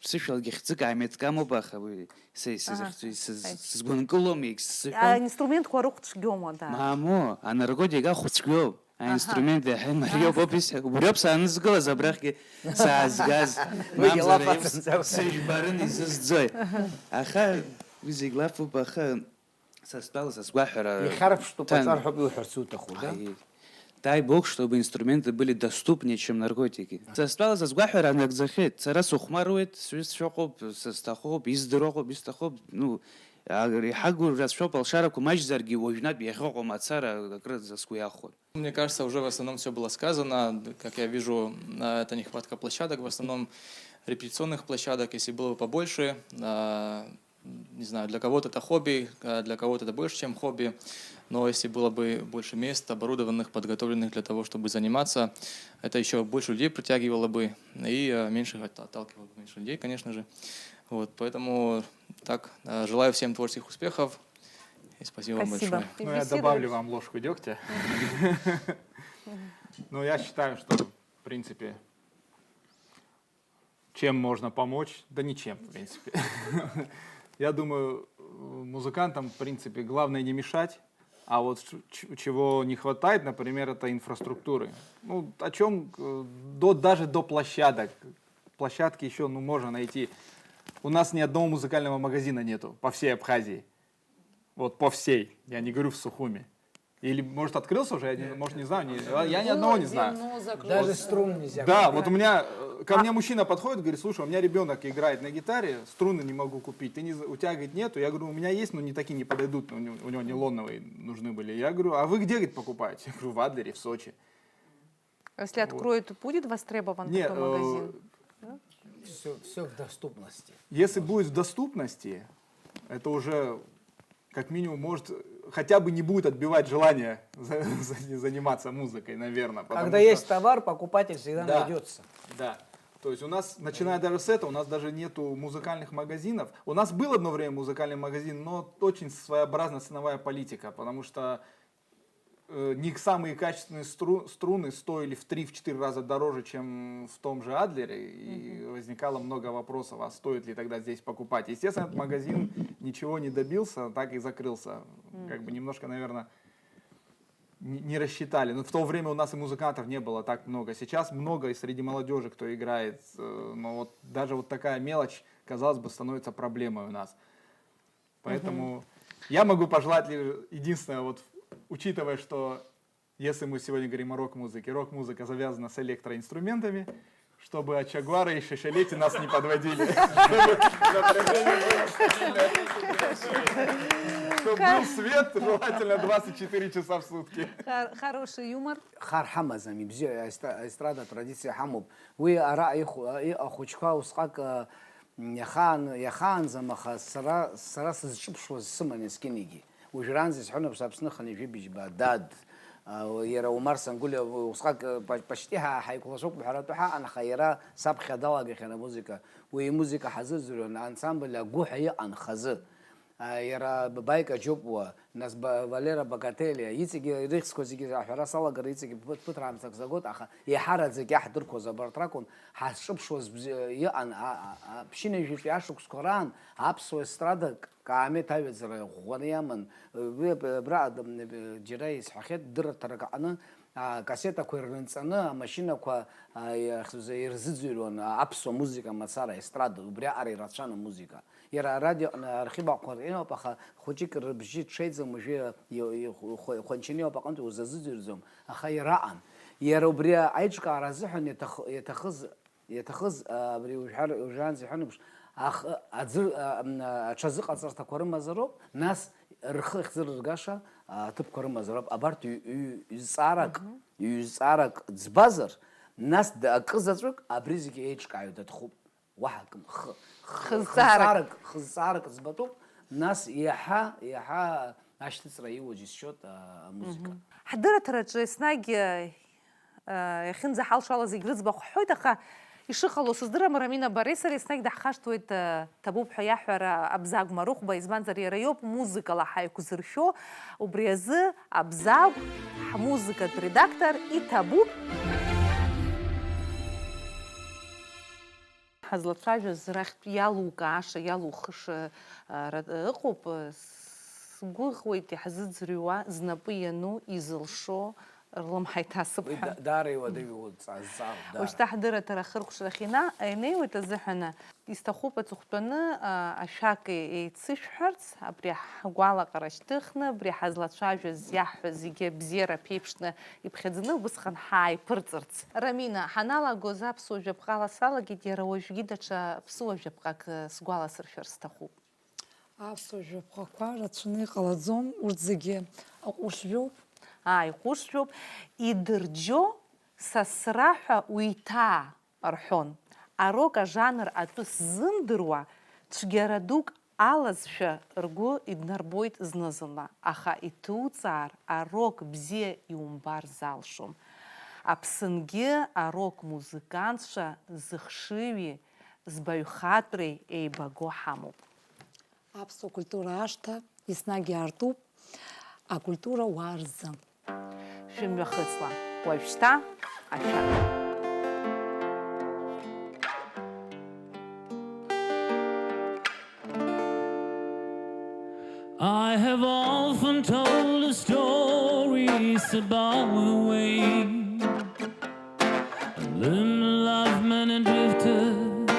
сышәалгьы хьӡык ааимеҭкамоуп, аха уи са исызыхьӡу, Аҳа. исыз- Аи. сызгәынкылом, егьсзыҳәом. Аинструментқәа рыхә цәгьоума, да? Мамо, анаркотик ахә цәгьоуп. Аинструмент иаҳа имариоуп, убри сҳәа-, убриоуп саанызгылаз абрахьгьы саазгаз. Уигьы Мамзар лаф еиԥш ацымҵароуп. Сыжәбарын изызӡои. Аха уи зегь лафуп, аха са стәала са сгәаҳәара Ихьарԥштәуп ҭан- аҿар ҳәа уҳәарц уҭаху, да? Аи, дай Бог, чтобы инструменты были доступнее, чем наркотики. Са стәала са сгәаҳәара нагӡахьеит. Сара сыхәмаруеит, сҩызцәа ыҟоуп, са сҭахуп, издыруа ыҟоуп, исҭахуп. Ну, а, иҳагу рацәоуп, алшарақәа маҷзаргьы, уажәнатә иахьыҟоу мацара акрыӡа сгәы иахәон. Мне кажется, уже в основном все было сказано. Как я вижу, а, это нехватка площадок, в основном репетиционных площадок. Если было бы побольше, а, не знаю, для кого-то это хобби, а, для кого-то это больше, чем хобби. Но если было бы больше мест, оборудованных, подготовленных для того, чтобы заниматься, это еще больше людей притягивало бы и, а, меньше от- отталкивало бы меньше людей, конечно же. Вот, поэтому так, а, желаю всем творческих успехов и спасибо вам большое. Ну, я добавлю вам ложку дегтя. Ну, я считаю, что, в принципе, чем можно помочь? Да ничем, в принципе. Я думаю, э, музыкантам, в принципе, главное не мешать. А вот ч- ч- чего не хватает, например, это инфраструктуры. Ну, о чем до, даже до площадок. Площадки еще, ну, можно найти. У нас ни одного музыкального магазина нету по всей Абхазии. Вот по всей. Я не говорю в Сухуми. Или, может, открылся уже, я не- может, не знаю, не- я ни одного не знаю. Даже струн нельзя. Да, вот у меня, э, ко мне мужчина подходит, говорит: «Слушай, у меня ребенок играет на гитаре, струны не могу купить, ты не, у тебя, говорит, нету». Я говорю: «У меня есть, но не такие не подойдут, у него, у него нейлоновые нужны были». Я говорю: «А вы где, говорит, покупаете?» Я говорю: «В Адлере, в Сочи». Если откроют, будет востребован Нет, такой магазин? Все, все в доступности. Если будет в доступности, это уже как минимум может хотя бы не будет отбивать желание заниматься музыкой, наверное. Когда есть товар, покупатель всегда найдется. Да. То есть у нас, начиная даже с этого, у нас даже нету музыкальных магазинов. У нас был одно время музыкальный магазин, но очень своеобразная ценовая политика, потому что э, не самые качественные стру, струны стоили в три-четыре раза дороже, чем в том же Адлере, и mm-hmm. возникало много вопросов, а стоит ли тогда здесь покупать. Естественно, этот магазин ничего не добился, так и закрылся. Mm-hmm. Как бы немножко, наверное, не, не рассчитали. Но в то время у нас и музыкантов не было так много. Сейчас много и среди молодежи, кто играет. Э, но вот даже вот такая мелочь, казалось бы, становится проблемой у нас. Поэтому угу. я могу пожелать лишь единственное, вот учитывая, что если мы сегодня говорим о рок-музыке, рок-музыка завязана с электроинструментами, чтобы Ачагуара и Шешелети нас не подводили. Чтобы был свет, желательно двадцать четыре часа в сутки. Хороший юмор. Хар ҳамаӡам, ибзиа, аестрада атрадициа ҳамоуп. Уи ара иҟахәыҷқәа усҟак Иахаан, иахаанӡам, аха сара, сара сызҿыԥшуаз сыман есқьынагьы. Уажәраанӡа исҳәон Аԥсны аханҩажәи быжьба, дад, а, иара Умар Сангулиа усҟак, па-, паштиҳа ҳаиқәлацәоуп ҳәаратәы ҳаҟан, аха иара саԥхьа далагахьан амузыка. Уи имузыка ҳазыӡырҩуан, ансамбль Агәы ҳәа иҟан хазы. А, иара Бабаика Џьопуа, Нас Валера Бакателиа, иҵегьы ирыхьӡқәа зегьы аҳәара салагар, иҵегьы ԥыҭ-, ԥыҭраамҭак загоит, аха еиҳараӡак иаҳдырқәоз абарҭ ракәын, ҳазҿыԥшуаз бз-, иҟан, а-, а-, а-, ԥшьынҩажәитәи ашықәсқәа раан аԥсуа естрада каамеҭ аҩаӡара ӷәӷәаны иаман. Уи аб-, абра ад-, м, џьара исҳәахьеит, дырраҭарак аҟны, а, кассетақәа ирнанҵаны, амашьынақәа, а, иахьз-, ирзыӡырҩуан, а, аԥсуа музыка мацара, естрада, убри аҟара ирацәан амузыка. Иара арадиоҟны архиваҟқәа рҟьиноуп, аха хәыҷык рыбжьы ҽеиӡам, уажәы ихәанчаны иоуп аҟынтә узазыӡырҩӡом, аха ираҟан. Иара убри аиҿкаара азыҳәан иаҭахыз, иаҭахыз, абри уажәраанӡа иҳәан еиԥш, аҽазыҟаҵарҭақәа рымазароуп, нас рхы ахьӡырыргаша аҭыԥқәа рымазароуп. Абарҭ ҩ-, ҩ-, ҩ-, ҩ-, ҩ-, ҩ-, ӡбазар, нас акы заҵәык абри зегьы еиҿкааҩ датәхуп. Уаҳа акым, хы, хы, Хызҵаарак. Хызҵаарак, хызҵаарак ӡбатәуп, нас иаҳа, иаҳа ашьҭыҵра иуа џьысшьоит, а, амузыка. Мгм. Ҳдырраҭараҿы еснагь, а, иахьынӡаҳалшо ала зегь рыӡбахә ҳҳәоит, аха ишыҟало сыздырам, Рамина Борисова еснагь даҳхашҭуеит, а, ҭабуп ҳәа иаҳҳәара Абзагә Марыхәба, избанзар иара иоуп музыкала ҳаиқәзыршәо, убри азы Абзагә, ҳмузыкатә редактор, иҭабуп. Ҳазлацәажәаз рахьтә иалукааша, иалухыша, а, ра-, ыҟоуп, сгәыӷуеит иаҳзыӡырҩуа, знапы иану, изылшо, рлымҳа иҭасып Уи ҳәа. да-, даара иуадаҩу зҵаара, даара. Ушьҭа ҳдырраҭара ахыркәшарахь ина-, инеиуеит азыҳәан, исҭахуп аҵыхәтәаны, а, ашәак е-, еицышәҳәарц, абри ҳгәалаҟара шьҭыхны, абри ҳазлацәажәаз, иаҳҳәаз зегьы абзиара ԥеиԥшны иԥхьаӡаны убысҟан ҳааиԥырҵырц. Рамина, ҳаналагоз аԥсуа жәаԥҟала салагеит, иара уажәгьы даҽа ԥсуа жәаԥҟак, э, сгәаласыршәар сҭахуп. Аԥсуа жәаԥҟақәа рацәаны иҟалаӡом, урҭ зегьы аҟәышжәоуп. ааихәшәуп, идырџьо сасра ҳәа уиҭаа рҳәон. Арок ажанр атәы сзымдыруа, цәгьара дук алазшәа ргәы иднарбоит зны-зынла, аха иҭуҵаар арок бзиа иумбар залшом. Аԥсынгьы арок музыкантцәа зыхшыҩи збаҩхатәреи еибаго ҳамоуп. Аԥсуа культура ашҭа еснагь иаартуп акультура уаа рзы. Шәымҩахыҵла, уажәшьҭа ашәак. I have often told the stories about the way I learned love, man, and drifted,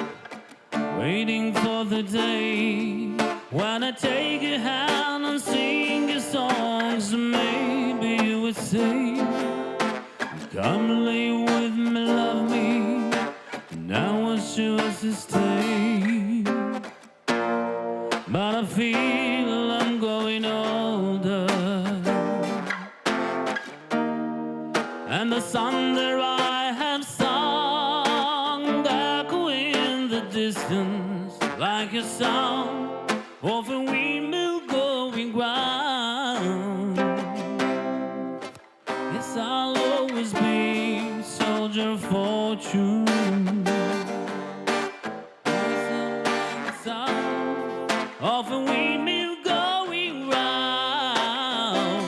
waiting for the day when I take your hand and sing your songs. Maybe you would say, "Come lay with me, love me." Now I choose to stay, but I feel I'm growing older, and the song that I have sung echo in the distance like a sound of a windmill going round. Yes, I'll always be soldier fortune. Sound of a windmill going round.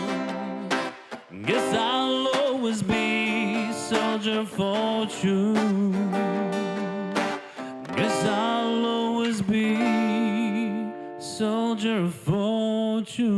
Guess I'll always be soldier fortune. Guess I'll always be soldier fortune.